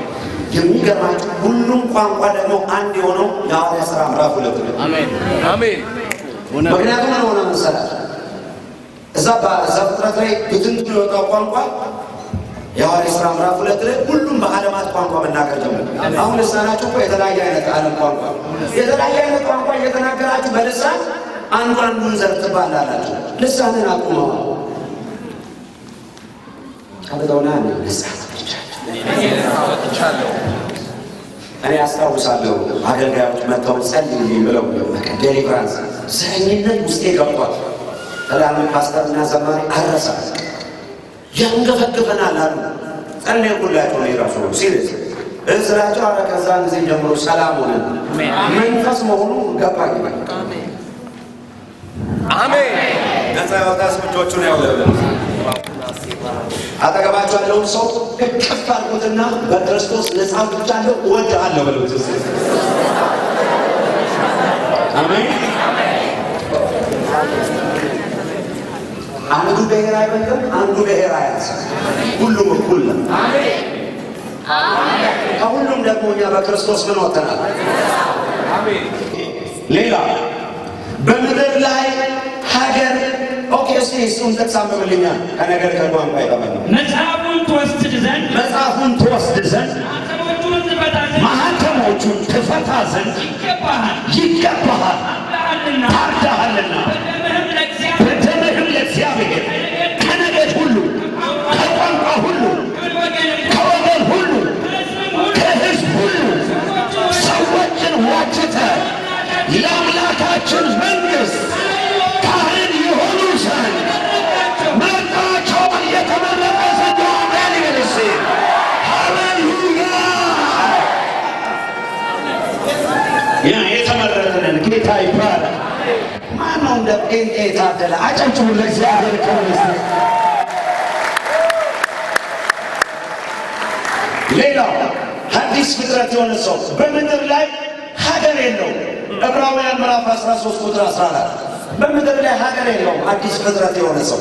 የሚገርማችሁ ሁሉም ቋንቋ ደግሞ አንድ የሆነው የሐዋርያት ሥራ ምዕራፍ 2 ነው። አሜን አሜን። ምክንያቱም ምን ሆነ መሰላችሁ? እዛ በዘፍጥረት ላይ ብትንትኑ የወጣው ቋንቋ የሐዋርያት ሥራ ምዕራፍ 2 ላይ ሁሉም በዓለማት ቋንቋ መናገር ጀመሩ። አሁን ልሳናችሁ እኮ የተለያየ አይነት ዓለም ቋንቋ የተለያየ አይነት ቋንቋ እየተናገራችሁ በልሳን አንዱ አንዱን ዘር ትባላላችሁ። ልሳንን አቁመዋል። አብተውና ልሳን ወጥቻለሁ። እኔ አስታውሳለሁ አገልጋዮች መጥተው ጸልይልኝ ብለው በቃ deliverance ዘረኝነት ውስጤ ገብቷል። ተላሚ ፓስተርና ዘማሪ አረሳ ያንገፈግፈናል አሉ። ጸለይኩላቸው ነው የራሱ serious እስራቸው። አረ ከዛን ጊዜ ጀምሮ ሰላም ሆነ። መንፈስ መሆኑ ገባኝ። አሜን። ነፃ ያወጣ ሰው እጆቹን ያውለብልብ። አጠገባቸው ያለውን ሰው እቅፍ አድርጉትና በክርስቶስ ነፃ ወጥቻለሁ እወድሃለሁ በሉት። አሜን። አንዱ ብሔር አይበልጥም፣ አንዱ ብሔር አያንስም። ሁሉም እኩል ነው። ከሁሉም ደግሞ እኛ በክርስቶስ ምን ወጥተናል? አሜን። ሌላ በምድር ላይ ሀገር okay፣ እስቲ እሱን ጥቅስ አንብብልኛል። ከነገር ከቋንቋ ይጠመኝ መጽሐፉን ትወስድ ዘንድ መጽሐፉን ትወስድ ዘንድ ማኅተሞቹን ትፈታ ዘንድ ማኅተሞቹን ትፈታ ዘንድ ይገባሃል። ይገባሃል። ታርደሃልና ታርደሃልና በደምህም ለእግዚአብሔር በደምህም ለእግዚአብሔር ከነገድ ሁሉ ከቋንቋ ሁሉ ከወገንም ከወገን ሁሉ ከሕዝብም ሁሉ ከሕዝብ ሁሉ ሰዎችን ዋጅተህ ለአምላካችን መንግሥት ካህን የሆኑ ዘንድ መርጣቸዋል። የተመረጠ ዘንድ አሜን ይበል እስኪ። ሃሌሉያ! ያ የተመረጥንን ጌታ ይባረክ። ማነው እንደ ጴንጤ የታደለ? አጨብጭቡ ለእግዚአብሔር ክብር እስኪ። ሌላው አዲስ ፍጥረት የሆነ ሰው በምድር ላይ ሀገር የለውም። ዕብራውያን ምዕራፍ 13 ቁጥር 14 በምድር ላይ ሀገር የለውም አዲስ ፍጥረት የሆነ ሰው።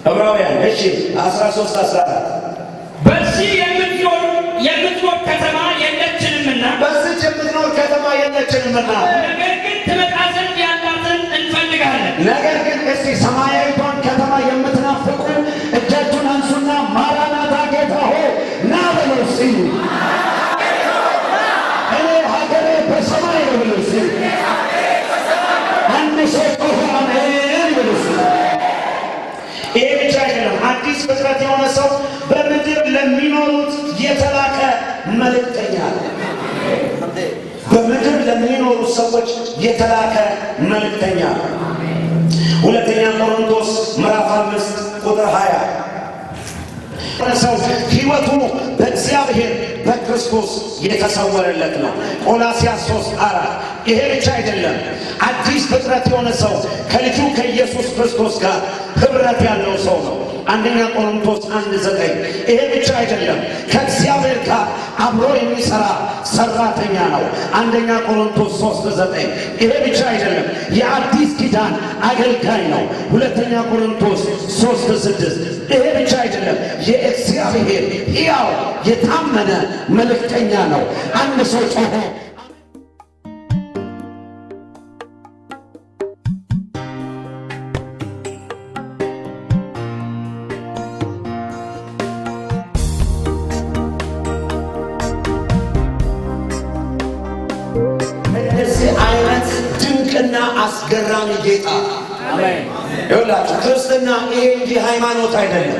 ዕብራውያን እሺ 13 14 በዚህ የምትኖር ከተማ የለችንምና በዚህች የምትኖር ከተማ የለችንምና ነገር ግን ትመጣ ዘንድ ያላትን እንፈልጋለን። ነገር ግን እስቲ ሰማያዊቷን ከተማ የምትናፍቁ እጃችሁን አንሱና ማራናታ ጌታ ሆይ ና በሉ እስቲ። እኔ ሀገሬ በሰማይ ነው በሉ እስቲ። አንድ ሰው ጮሆ አሜን በሉ እስቲ። ይሄ ብቻ አይደለም። አዲስ ፍጥረት የሆነ ሰው በምድር ለሚኖሩት የተላከ መልእክተኛ ነው። በምድር ለሚኖሩ ሰዎች የተላከ መልእክተኛ ነው። ሁለተኛ ቆሮንቶስ ምዕራፍ 5 ቁጥር 20 ሰው ሕይወቱ በእግዚአብሔር በክርስቶስ የተሰወረለት ነው። ቆላስይስ 3:4 ይሄ ብቻ አይደለም። አዲስ ፍጥረት የሆነ ሰው ከልጁ ከኢየሱስ ክርስቶስ ጋር ኅብረት ያለው ሰው ነው። አንደኛ ቆሮንቶስ 1:9 ይሄ ብቻ አይደለም። ከእግዚአብሔር ጋር አብሮ የሚሰራ ሰራተኛ ነው። አንደኛ ቆሮንቶስ 3:9 ይሄ ብቻ አይደለም። የአዲስ ኪዳን አገልጋይ ነው። ሁለተኛ ቆሮንቶስ 3:6 ይሄ ብቻ አይደለም። የእግዚአብሔር ሕያው የታመነ መልእክተኛ ነው። አንድ ሰው ጮሆ እንደዚህ አይነት ድንቅና አስገራሚ ጌታ ይኸውላችሁ፣ ክርስትና ይሄ እንጂ ሃይማኖት አይደለም።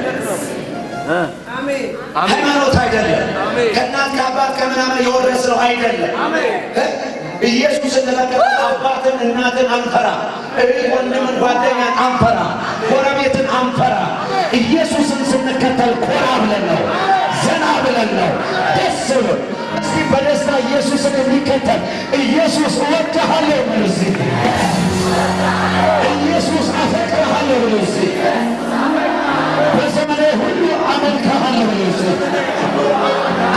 ሃይማኖት አይደለም። ከእናት ከአባት ከምናምን የወረስነው አይደለም። ኢየሱስን ለመከተል አባትን እናትን አንፈራ፣ እህት ወንድምን ጓደኛን አንፈራ፣ ጎረቤትን አንፈራ። ኢየሱስን ስንከተል ኮራ ብለን ነው፣ ዘና ብለን ነው፣ ደስ ብሎ። እስቲ በደስታ ኢየሱስን የሚከተል ኢየሱስ እወድሃለሁ በሉ እስቲ። ኢየሱስ አፈቅርሃለሁ በሉ እስቲ። በዘመኔ ሁሉ አመልክሃለሁ በሉ እስቲ።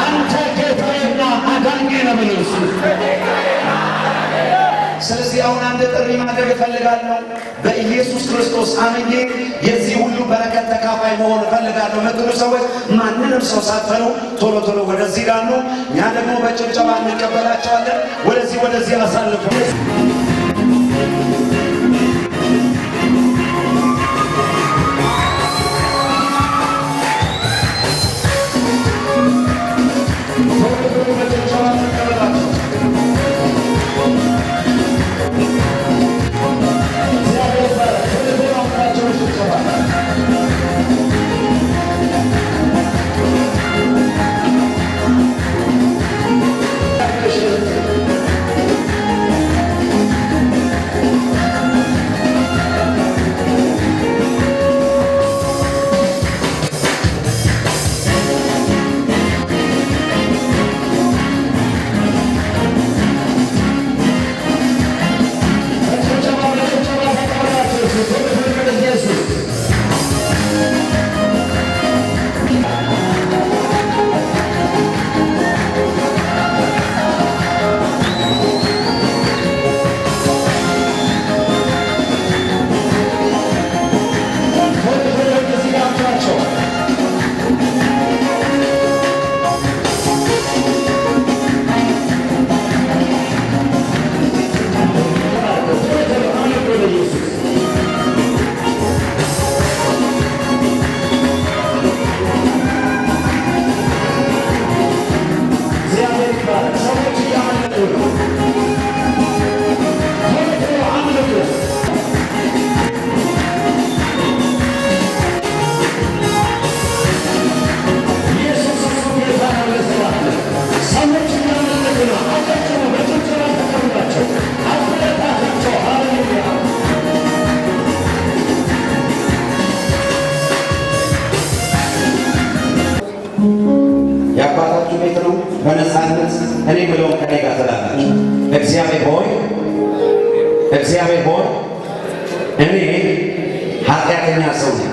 አንተ ጌታዬና አዳኜ ነህ በሉ እስቲ። ስለዚህ አሁን አንድ ጥሪ ጥሪ ማድረግ እፈልጋለሁ። በኢየሱስ ክርስቶስ አምኜ የዚህ ሁሉ በረከት ተካፋይ መሆን እፈልጋለሁ የምትሉ ሰዎች ማንንም ሰው ሳትፈሩ ቶሎ ቶሎ ወደዚህ ጋር ኑ። እኛ ደግሞ በጭብጨባ እንቀበላቸዋለን። ወደዚህ ወደዚህ አሳልፉ። ቶሎ ቶሎ በጭብጨባ እንቀበላቸው። እግዚአብሔር ይባረክ። ቶሎ ቶሎ አምጣቸው በጭብጨባ። በጭብጨባ በጭብጨባ ተቀበላቸው። ቶሎ ቶሎ ወደ ኢየሱስ። ቶሎ ቶሎ ወደዚህ ጋር አምጧቸው። ቶሎ ቶሎ አምልኩ ወደ ኢየሱስ። እግዚአብሔር ይባረክ። ሰዎች እያመለጡ ነው። ቶሎ ቶሎ አምልኩ። ኢየሱስ እሱ ጌታ ነው ለዘላለም። ሰዎች እያመለጡ ነው። አጨብጭቡ፣ በጭብጨባ ተቀበሏቸው፣ አበረታቷቸው። ሃሌሉያ። የአባታችሁ ቤት ነው። በነፃነት እኔ ብለውን ከኔ ጋር ትላላችሁ። እግዚአብሔር ሆይ፣ እግዚአብሔር ሆይ፣ እኔ ኃጢአተኛ ሰው ነኝ።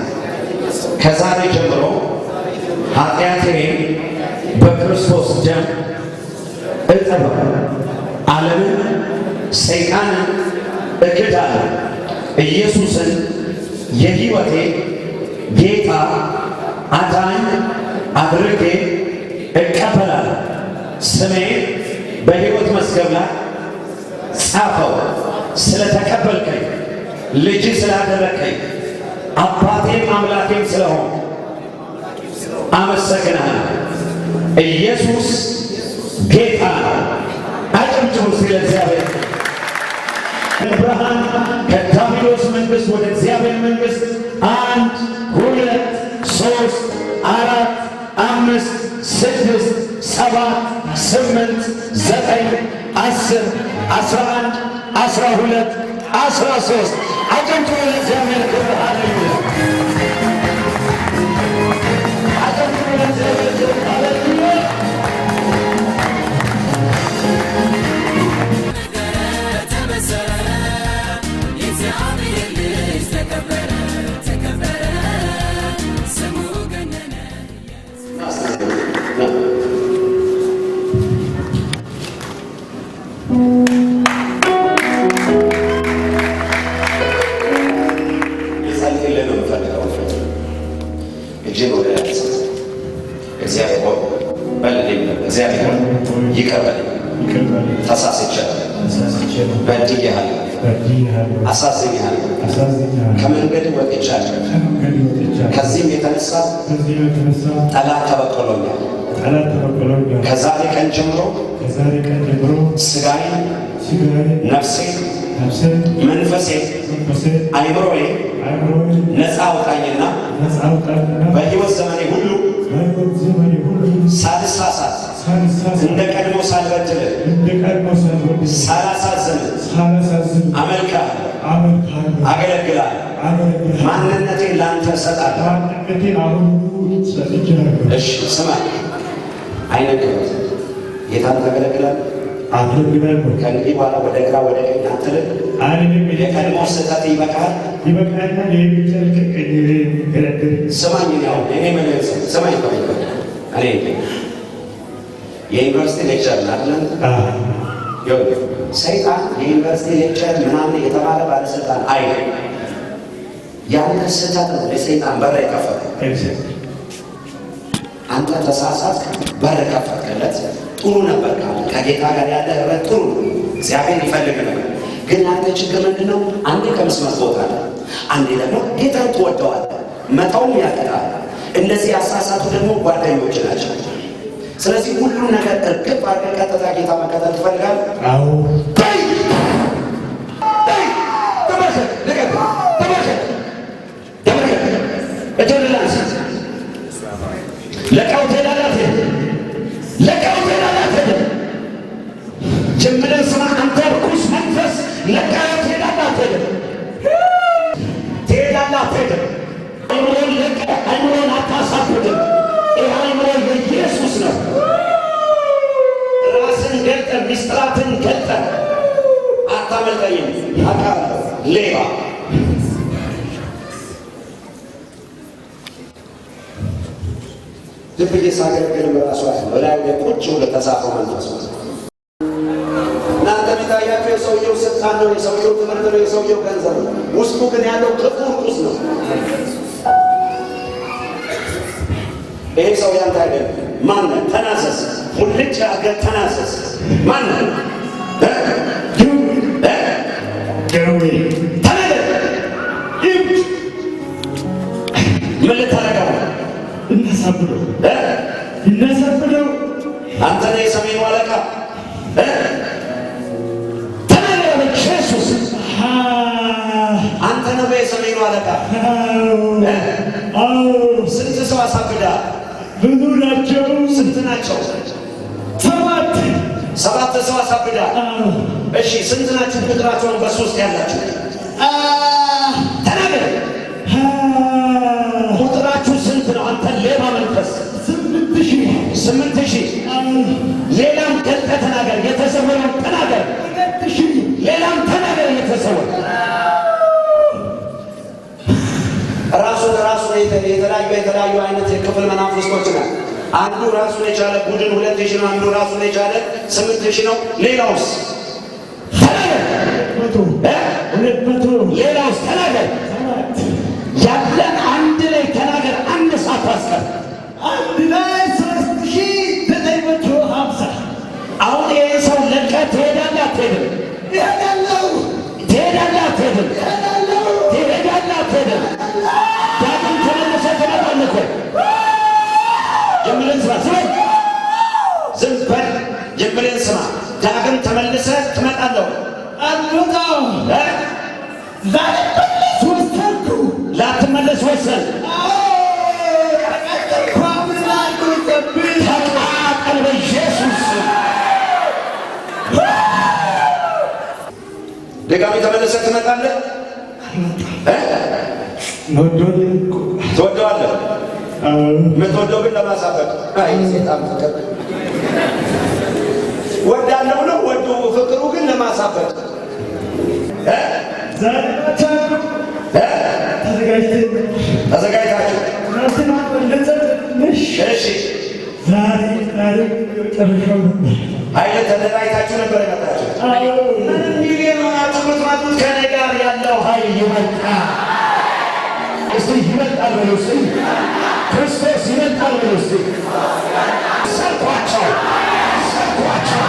ከዛሬ ጀምሮ ኃጢአቴን በክርስቶስ ደም እጠበው። ዓለምን፣ ሰይጣንን እክዳለሁ። ኢየሱስን የሕይወቴ ጌታ አዳኝ አድርጌ እቀበላለሁ። ስሜ በሕይወት መዝገብ ላይ ጻፈው። ስለተቀበልከኝ፣ ልጅ ስላደረግከኝ፣ አባቴም አምላኬም ስለሆን አመሰግናለሁ። ኢየሱስ ጌታ ነው። አጨብጭቡ እስቲ ለእግዚአብሔር። ብርሃን ከዲያብሎስ መንግስት ወደ እግዚአብሔር መንግስት 1 2 3 4 5 6 7 8 9 10 11 12 13። አጨብጭቡ ለእግዚአብሔር ክብር። ሃሌሉያ። አጨብጭቡ ለእግዚአብሔር ክብር። ሃሌሉያ። ተበሰረ የእግዚአብሔር ልጅ ተከበረ ተከበረ ስሙ ገነነ። ልጸልይልህ ነው የምፈልገው። እጅን ወደ ላይ አንሳ። እግዚአብሔር ሆይ በልልኝ። እግዚአብሔር ሆይ ይቅር በለኝ፣ ተሳስቻለሁ፣ በድዬሃለሁ፣ አሳዝኜሃለሁ፣ ከመንገድ ወጥቻለሁ። ከዚህም የተነሳ ጠላት ተበቅሎኛል። ከዛሬ ቀን ጀምሮ ስጋዬን፣ ነፍሴን፣ መንፈሴን፣ አይምሮዬ ነፃ አውጣኝና በሕይወት ዘመኔ ሁሉ ሳልሳሳት፣ እንደ ቀድሞ ሳልበድልህ፣ ሳላሳዝንህ አመልክሃለሁ፣ አገለግልሃለሁ። ማንነቴን ለአንተ እሰጣለሁ። እሺ ስማ፣ ዓይንህን ክፈት። ጌታን ታገለግላለህ። ከእንግዲህ በኋላ ወደ ግራ ወደ ቀኝ አትልም። የቀድሞ ስህተት ይበቃል። ስማኝ፣ ያው እኔ መልስ ስማኝ። ቆይ እኔ የዩኒቨርሲቲ lecturer ነህ አይደል? ይኸውልህ ሰይጣን የዩኒቨርሲቲ lecturer ምናምን የተማረ ባለስልጣን አይደለም። ያንተ ስህተት ነው ለሰይጣን በር የከፈተው። አንተ ተሳሳትክ፣ በር ከፈትክለት። ጥሩ ነበር ካለ ከጌታ ጋር ያለ ህብረት ጥሩ ነው፣ እግዚአብሔር ይፈልግ ነበር። ግን ያንተ ችግር ምንድን ነው? አንዴ ከመስመር ትወጣለህ፣ አንዴ ደግሞ ጌታን ትወደዋለህ፣ መተውም ያቅታል። እነዚህ ያሳሳቱ ደግሞ ጓደኞች ናቸው። ስለዚህ ሁሉም ነገር እርግፍ አድርገህ ቀጥታ ጌታ መከተል ትፈልጋለህ። አዎ። በይ በይ፣ ተመልከት፣ ልቀቅ፣ ተመልከት፣ ተመልከት፣ እጅህን ላንሳ። ለቀው ትሄዳለህ አትሄድም? ለቀው ትሄዳለህ አትሄድም? ጀምረን ስማ፣ አንተ ርኩስ መንፈስ ለቀው ትሄዳለህ አትሄድም? ትሄዳለህ አትሄድም? አይምሮን ለቀህ አይምሮን አታሳብድም። ይህ አይምሮ የኢየሱስ ነው። ራስን ገልጠህ ሚስጥራትን ገልጠህ አታመልጠኝም። አውቃለሁ፣ ሌባ። ዝም ብዬ ሳገለግል በራሱ በላዩ ላይ ቁጭ ብሎ ተሳፈው መንፈስ ነው። እናንተ የሚታያቸው የሰውየው ስልጣን ነው፣ የሰውየው ትምህርት ነው፣ የሰውየው ገንዘብ ነው። ውስጡ ግን ያለው ክፉ ርኩስ ነው። ይሄ ሰው ያንተ አይደለም። ማነህ? ተናዘዝ። ሁልጭ አድርገህ ተናዘዝ። ማነህ? እ? እ? ደዌ። ተናገር። ምን ልታደርገው ነው? እናሳብደው። እ? እናሳብደው። አንተ ነህ የሰሜኑ አለቃ። እ? ተናገር በኢየሱስ። አንተ ነህ የሰሜኑ አለቃ። አዎ። ስንት ሰው አሳብደሃል? ብዙ ናቸው። ስንት ናቸው? 7። 7 ሰው አሳብደሃል። አዎ። እሺ፣ ስንት ናችሁ ቁጥራቸውን በሱ ውስጥ ያላችሁ? ተናገር። ቁጥራችሁ ስንት ነው? አንተ ሌባ መንፈስ። 8000። 8000። ሌላም ገልጠህ ተናገር። የተሰወረውን ተናገር። 2000። ሌላም ተናገር። የተሰወረ ራሱን ራሱን የተለያዩ አይነት የክፍል መናፍስቶች ናቸው። አንዱ ራሱን የቻለ ቡድን 2000 ነው። አንዱ ራሱን የቻለ 8000 ነው። ሌላውስ? ተናገር። 200። እ? 200። ሌላውስ? ተናገር። 7። ያለን አንድ ላይ ተናገር። አንድ ሳታስቀር። አንድ ላይ 3950። አሁን ይሄን ሰው ለቀህ ትሄዳለህ አትሄድም? እሄዳለሁ። ትሄዳለህ አትሄድም? እሄዳለሁ። ትሄዳለህ አትሄድም? ዳግም ተመልሰህ ትመጣለህ እኮ። የምልህን ስማ። ዝም በል፣ ዝም በል። የምልህን ስማ። ዳግም ተመልሰህ ትመጣለህ። አልመጣም። እ? ላልመለስ ወሰንኩ። ላትመለስ ወሰንክ። አዎ፣ ተቃጠልኩ። አምላክ ጠብቅ። ተቃጠል በኢየሱስ ስም። ድጋሚ ተመልሰህ ትመጣለህ። እ? ትወደዋለህ። የምትወደው ግን ለማሳበድ። አይ ሴጣን ፍቅር ወዳለው ነው ወዶ ፍቅሩ ግን ለማሳበድ። እ? ዛሬ ማታ ነው። እ? ተዘጋጅተን ተዘጋጅታችሁ ራስን ልጸልሽ። እሺ፣ ዛሬ ዛሬ የመጨረሻው ነበር። ኃይል ተደራጅታችሁ ነበር የመጣችሁ። አዎ። ምንም ሚሊዮን ሆናችሁ ብትመጡት ከእኔ ጋር ያለው ኃይል ይበልጣል። እስቲ ይበልጣል በሉ እስቲ። ክርስቶስ ይበልጣል በሉ እስቲ። ሰርኳቸው፣ ሰርኳቸው፣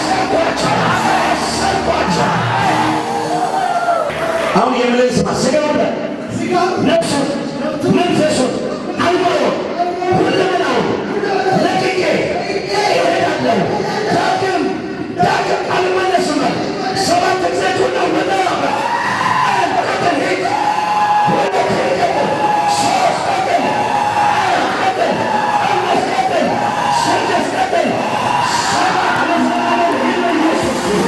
ሰርኳቸው፣ ሰርኳቸው። አሁን የምልህን ስማ። ስጋውን በል፣ ነፍሱን፣ መንፈሱን፣ አይምሮውን፣ ሁለመናውን ለቅቄ እሄዳለሁ። ዳግም ዳግም አልመለስም በል። 7 ጊዜ ጩኸት መጠራበት። አንድ ቀጥል፣ ሂድ። ሁለት ቀጥል፣ ሶስት ቀጥል፣ አራት ቀጥል፣ አምስት ቀጥል፣ ስድስት ቀጥል፣ 7 ለዘላለም ሂድ በኢየሱስ ስም።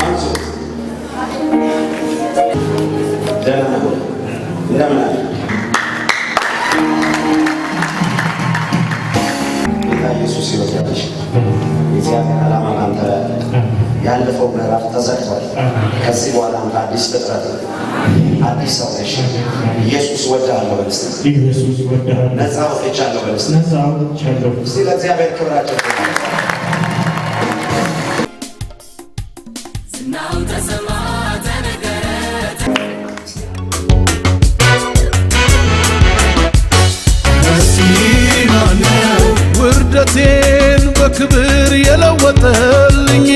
አንሱ። ደህና ነህ ወይ? እንደምን አለ? ጌታ ኢየሱስ ይወዳልሽ። የእግዚአብሔር ዓላማ በአንተ ላይ አለ። ያለፈው ምዕራፍ ተዘግቷል። ከዛ ከዚህ በኋላ አንተ አዲስ ፍጥረት ነህ፣ አዲስ ሰው ነሽ። ኢየሱስ እወድሃለሁ በል እስቲ። ኢየሱስ እወድሃለሁ። ነፃ ወጥቻለሁ በል እስቲ። ነፃ ወጥቻለሁ። እስቲ ለእግዚአብሔር ክብራቸው። ዝናው ተሰማ ተነገረ። ውርደቴን በክብር የለወጠልኝ፣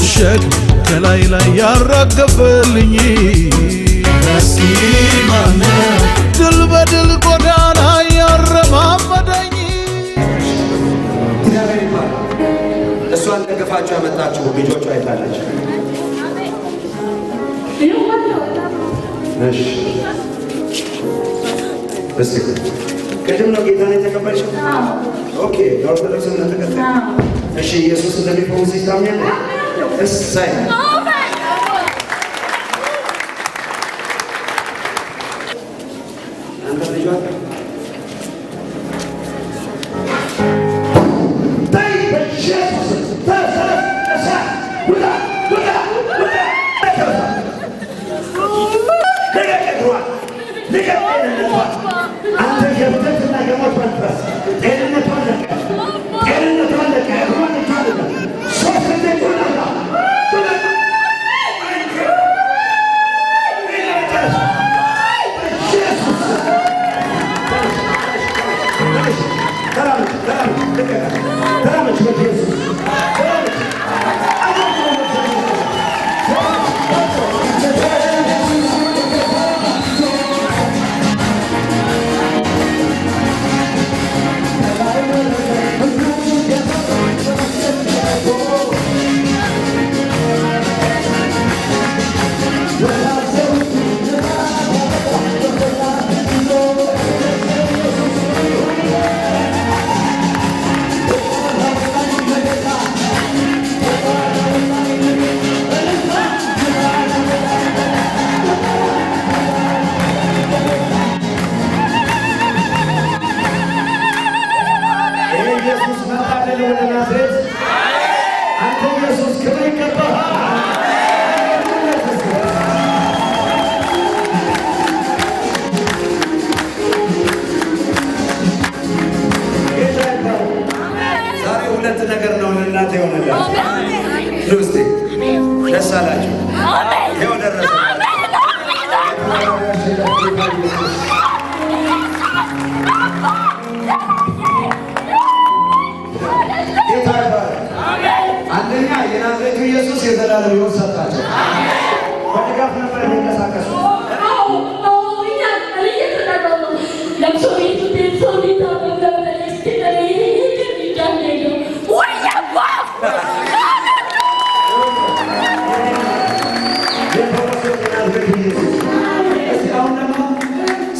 ሸክም ከላይ ላይ ያራገፈልኝ፣ ድል በድል ጎዳና ያረማመደኝ። እግዚአብሔር ይባረክ። እሷን ደግፋችሁ ያመጣችሁ ልጆቿ አይታለች። እሺ፣ እስቲ ቅድም ነው ጌታን የተቀበልሽው? Okay፣ የኦርቶዶክስ እምነት ተከታይ። እሺ፣ ኢየሱስ እንደሚፈውስሽ ታምኛለሽ? እሰይ። አንተ ልጇ ተይ፣ በኢየሱስ ተሰረስ እሳት ውጣ ውጣ ውጣ። ልቀቅ እግሯን፣ ልቀቅ ጤንነቷን። አንተ የእብደትና የሞት መንፈስ ጤንነቷን ለቀህ፣ ጤንነቷን ለቀህ፣ እግሯን እጇን ለቀህ። ሶስት ጊዜ ጩኸት ጩኸት። በኢየሱስ ተራመጅ፣ ተራመጅ፣ ልቀቃት። ተራመጅ በኢየሱስ ተራመጅ። ይሄ ኢየሱስ መጣልን ወደ ናዝሬት። አንተ ኢየሱስ ክብር ይገባሃል። ጌታ ይባረክ። ዛሬ ሁለት ነገር ነው ለእናንተ የሆነላችሁ። ኑ እስቲ ደስ አላችሁ። ይኸው ደረሰ። ጌታ ይባረክ። አንደኛ የናዝሬቱ ኢየሱስ የዘላለም ሕይወት ሰጣቸው። በድጋፍ ነበር የሚንቀሳቀሱ። የፈወሰው የናዝሬቱ ኢየሱስ። እስቲ አሁን ደግሞ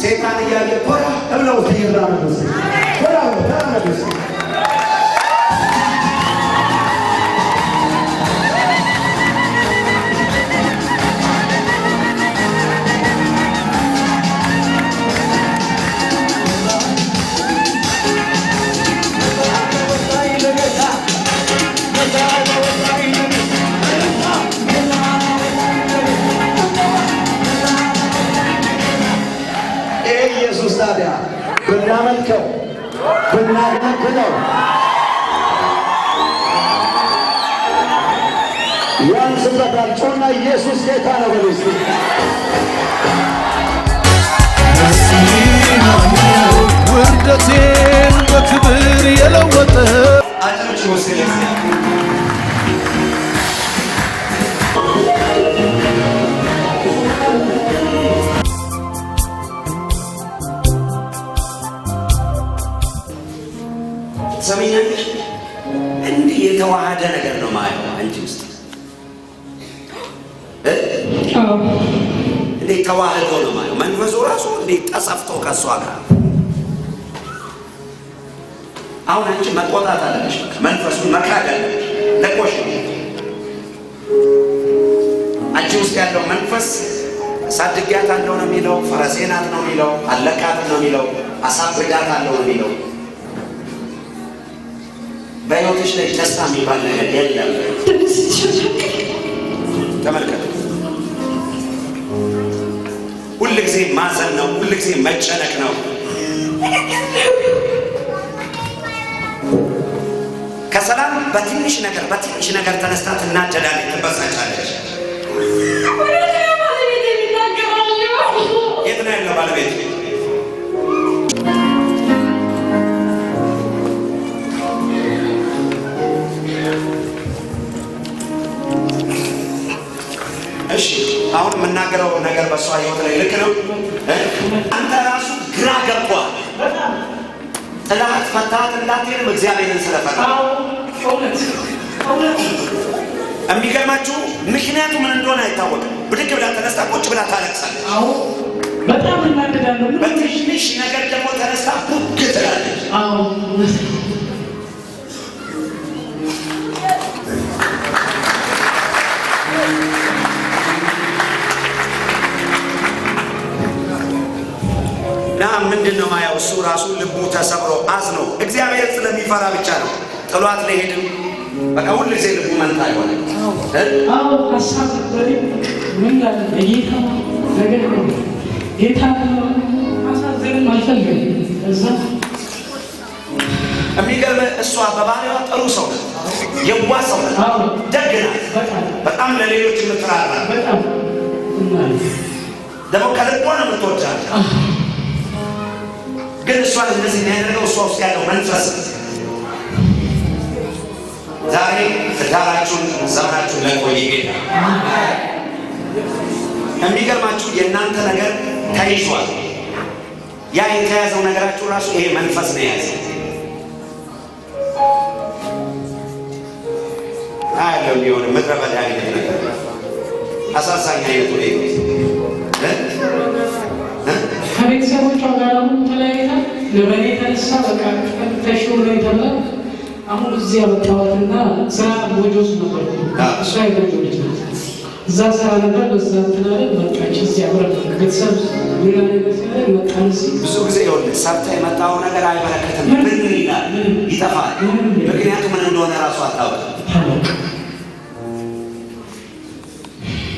ሴጣን እያየ ኮራ ብለው እስቲ ይራመዱ እስቲ። ኮራ ብለው ተራመዱ እስቲ። ይሄ ኢየሱስ ታዲያ ብናመልከው ብናገለግለው ያንስበታል። ጮና ኢየሱስ ጌታ ነው በሉ እስቲ። ውርደቴን በክብር የለወጠ አጨብጭቡ እስቲ ለእግዚአብሔር። ትሰሚኛለሽ? እንዲህ የተዋሃደ ነገር ነው ማየው አንቺ ውስጥ እ? እንዴት ተዋህዶ ነው ማየው። መንፈሱ ራሱ እንዴት ተሰፍቶ ከእሷ ጋር። አሁን አንቺ መቆጣት አለብሽ። በቃ መንፈሱን መካድ አለብሽ። ለቆሽ ነው አንቺ ውስጥ ያለው መንፈስ አሳድጊያታለሁ ነው የሚለው፣ ፈረሴ ናት ነው የሚለው፣ አለቃትም ነው የሚለው፣ አሳብዳታለሁ ነው የሚለው። በሕይወትሽ ላይ ደስታ የሚባል ነገር የለም። ተመልከቱ። ሁል ጊዜ ማዘን ነው። ሁል ጊዜ መጨነቅ ነው። ከሰላም በትንሽ ነገር በትንሽ ነገር ተነስታ ትናደዳለች፣ ትበሳጫለች። የት ነው ያለው ባለቤት? እሺ አሁን የምናገረው ነገር በእሷ ህይወት ላይ ልክ ነው። አንተ ራሱ ግራ ገብቷል። ጥላት ፈታት እንዳትሄድም እግዚአብሔርን ስለፈራ የሚገርማችሁ ምክንያቱ ምን እንደሆነ አይታወቅም። ብድግ ብላ ተነስታ ቁጭ ብላ ታለቅሳለች። በጣም እናደዳለሁ። በትንሽ ነገር ደግሞ ተነስታ ቡግ ትላለች። እና ምንድን ነው ማየው? እሱ ራሱ ልቡ ተሰብሮ አዝኖ እግዚአብሔር ስለሚፈራ ብቻ ነው ጥሏት ለሄድም በቃ ሁል ጊዜ ልቡ መንታ ይሆናል። አዎ ሀሳብ ነበረኝ። ምን ላድርግ? የጌታ ነገር ነው። ጌታ ማሳዘንም አልፈልግም። እዛ የሚገርምህ እሷ በባህሪዋ ጥሩ ሰው ናት፣ የዋህ ሰው ናት፣ ደግ ናት፣ በጣም ለሌሎች የምትራራ በጣም ደግሞ ከልቧ ነው የምትወዳት። ግን እሷን እንደዚህ የሚያደርገው እሷ ውስጥ ያለው መንፈስ ነው። ዛሬ ትዳራችሁን ዘመናችሁን ለቆ ይሄዳል። የሚገርማችሁ የእናንተ ነገር ተይዟል። ያ የተያዘው ነገራችሁ ራሱ ይሄ መንፈስ ነው የያዘው። አያለው የሆነ ምድረ በዳ አይነት ነገር አሳዛኝ አይነት ሁኔታ ከቤተሰቦቿ ጋር አሁን ተለያይታ ለበኔ የተነሳ በቃ ተሽሮ ነው የተብላ አሁን እዚህ ያመጣኋትና ስራ ጎጆ ውስጥ ነበርኩ። እሷ የጎጆ ልጅ ናት። እዛ ስራ ነበር። በዛ እንትን አለ መጣች። እዚህ አብረን ቤተሰብ ሌላ ነገር ሲያደርግ መጣን እዚህ። ብዙ ጊዜ ይኸውልህ ሰርተህ የመጣው ነገር አይበረከትም፣ ምን ይላል ይጠፋል። ምክንያቱ ምን እንደሆነ ራሱ አታውቅም።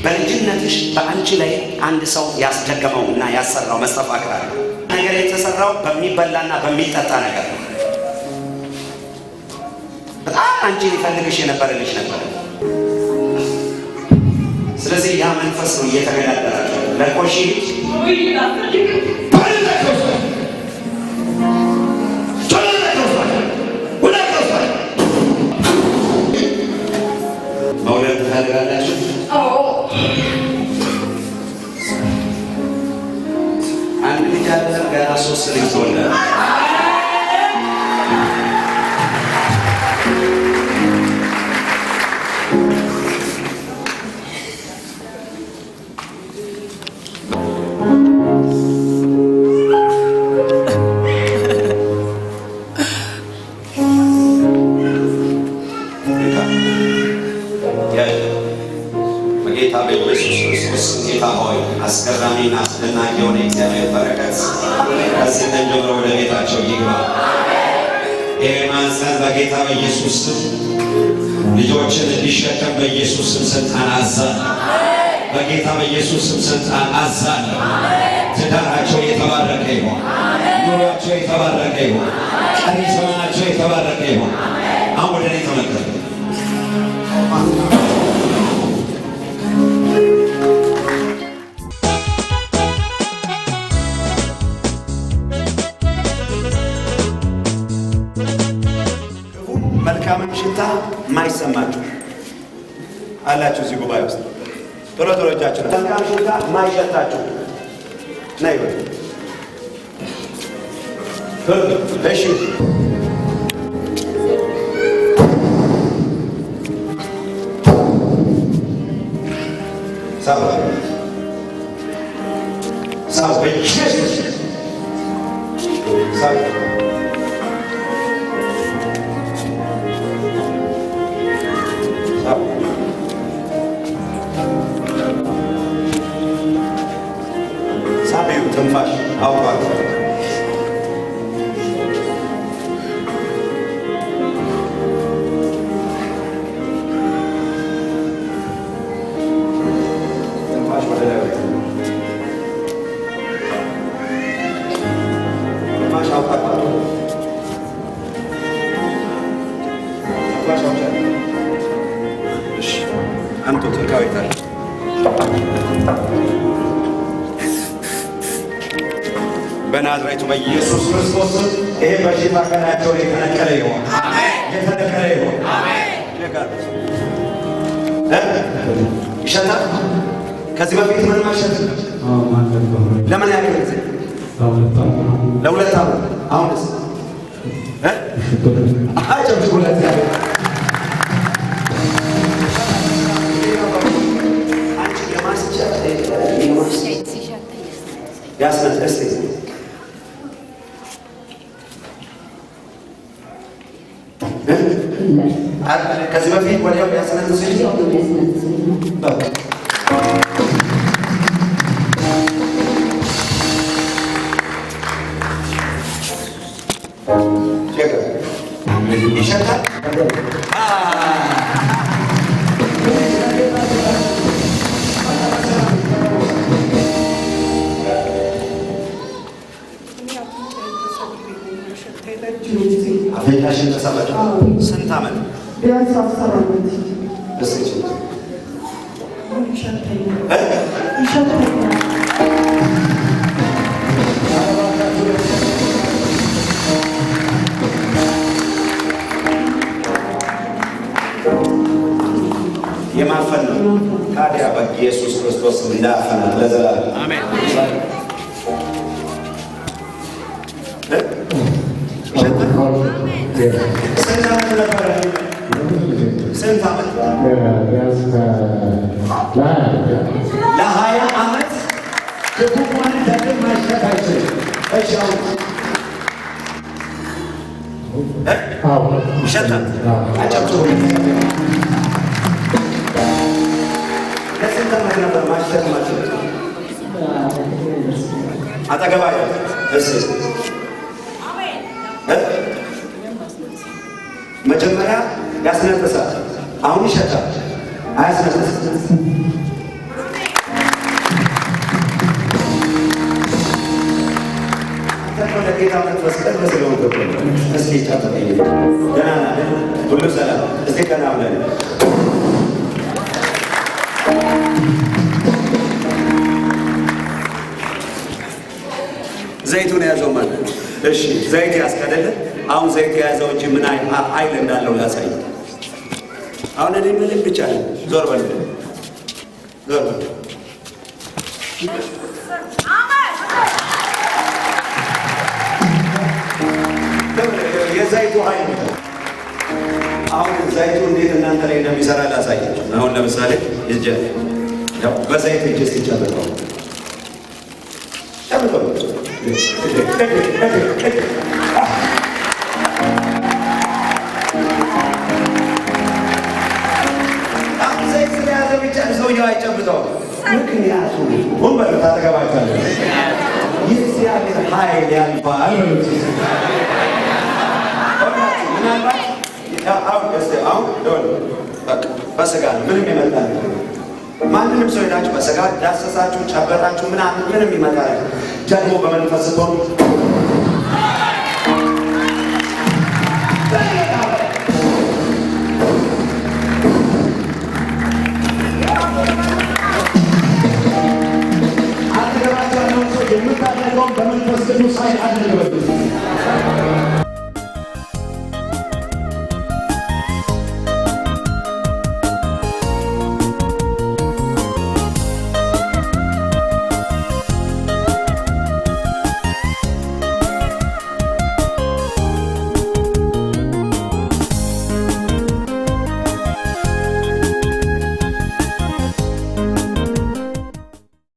በልጅነትሽ በአንቺ ላይ አንድ ሰው ያስደገመው እና ያሰራው መስተፋቅር አለ። ነገር የተሰራው በሚበላና በሚጠጣ ነገር ነው። በጣም አንቺ ሊፈልግሽ የነበረ ልጅ ነበረ። ስለዚህ ያ መንፈስ ነው እየተገዳደራቸው ለቆሺ መውለድ ትፈልጋላችሁ? አንድ ልጅ አይደለም ገና 3 ልጅ ትወልዳለህ። በጌታ በኢየሱስ ክርስቶስ ጌታ ሆይ አስገራሚና አስደናቂ የሆነ የእግዚአብሔር በረከት ከዚህ ቀን ጀምሮ ወደ ቤታቸው ይግባ። ይህ ማህፀን በጌታ በኢየሱስ ስም ልጆችን እንዲሸከም በኢየሱስ ስም ስልጣን አዛለሁ። በጌታ በኢየሱስ ስም ስልጣን አዛለሁ። ትዳራቸው የተባረከ ይሆን፣ ኑሯቸው የተባረከ ይሆን፣ ቀሪ ዘመናቸው የተባረከ ይሆን። አሁን ወደ እኔ ተመልከቱ። መልካምም ሽታ ማይሰማችሁ አላችሁ እዚህ ጉባኤ ውስጥ ቶሎ ቶሎ እጃችሁ መልካም ሽታ ማይሸታችሁ ነይ ወይ ቶሎ እሺ ሳው ሳው በኢየሱስ ሳው ሳቢው ትንፋሽ አውጧት። በናዝሬቱ በኢየሱስ ክርስቶስ ይሄ በሽታ ከላያቸው ላይ የተነቀለ ይሆን፣ የተነቀለ ይሆን። ይሸታል። ከዚህ በፊት ምንም አይሸትም። ለምን ያክል ጊዜ? ለ2 ዓመት። አሁንስ አጨብጭቡ ለእግዚአብሔር። ከዚህ በፊት ወዲያው ያስነጥስ በቃ ይሸታል። አፍንጫሽን ተሰበረ። ስንት ዓመት? ቢያንስ 10 ዓመት። እስኪ ይሸተኛል። የማፈን ነው። ታዲያ በኢየሱስ ክርስቶስ እንዳፈናት ለዘላለም አሜን። ስንት ዓመት ነበረ? ስንት ዓመት? ለ20 ዓመት ክፉ ሆነ ደግም ማሽተት አይችልም። እሺ አሁን ይሸታል። አጨብጭቡ። ለስንት ዓመት ነበር ማሽተት ማችል? አጠገባ እሺ መጀመሪያ ያስነጥሳል። አሁን ይሸታል። አያስነጥስም። አንተ ለጌታ መንፈስ ቅርብ ስለሆንክ እኮ ነው። እስኪ ጨብጠኝ። ደህና ነህ? ሁሉ ሰላም? እስኪ ቀና ብለን ዘይቱን የያዘው ማለት ነው። እሺ ዘይት ያዝክ አይደለ? አሁን ዘይት የያዘው እጅ ምን ኃይል እንዳለው ላሳይ። አሁን እኔ ምንም ብቻ ነኝ። ዞር በል ዞር በል። የዘይቱ ኃይል አሁን ዘይቱ እንዴት እናንተ ላይ እንደሚሰራ ላሳያችሁ። አሁን ለምሳሌ እጀ ያው በዘይት እጅ እስኪ ጨብጠው ጨብጠው አሁን ዘይት ስለያዘ ብቻ ሰውየው አይጨብጠውም። ምክንያቱም ሁን በሉት፣ አጠገባችኋለሁ የእግዚአብሔር ኃይል ያልፋል በሉት። ምናልባት አሁን በስጋ ነው ምንም ይመጣ ማንንም ሰው ሄዳችሁ በስጋ ዳሰሳችሁ ጨበጣችሁ ምናምን ምንም ይመጣ ደግሞ በመንፈስ ስትሆኑ አጠገባችሁ ያለውን ሰው የምታደርገውን በመንፈስ ቅዱስ ኃይል አድርግ።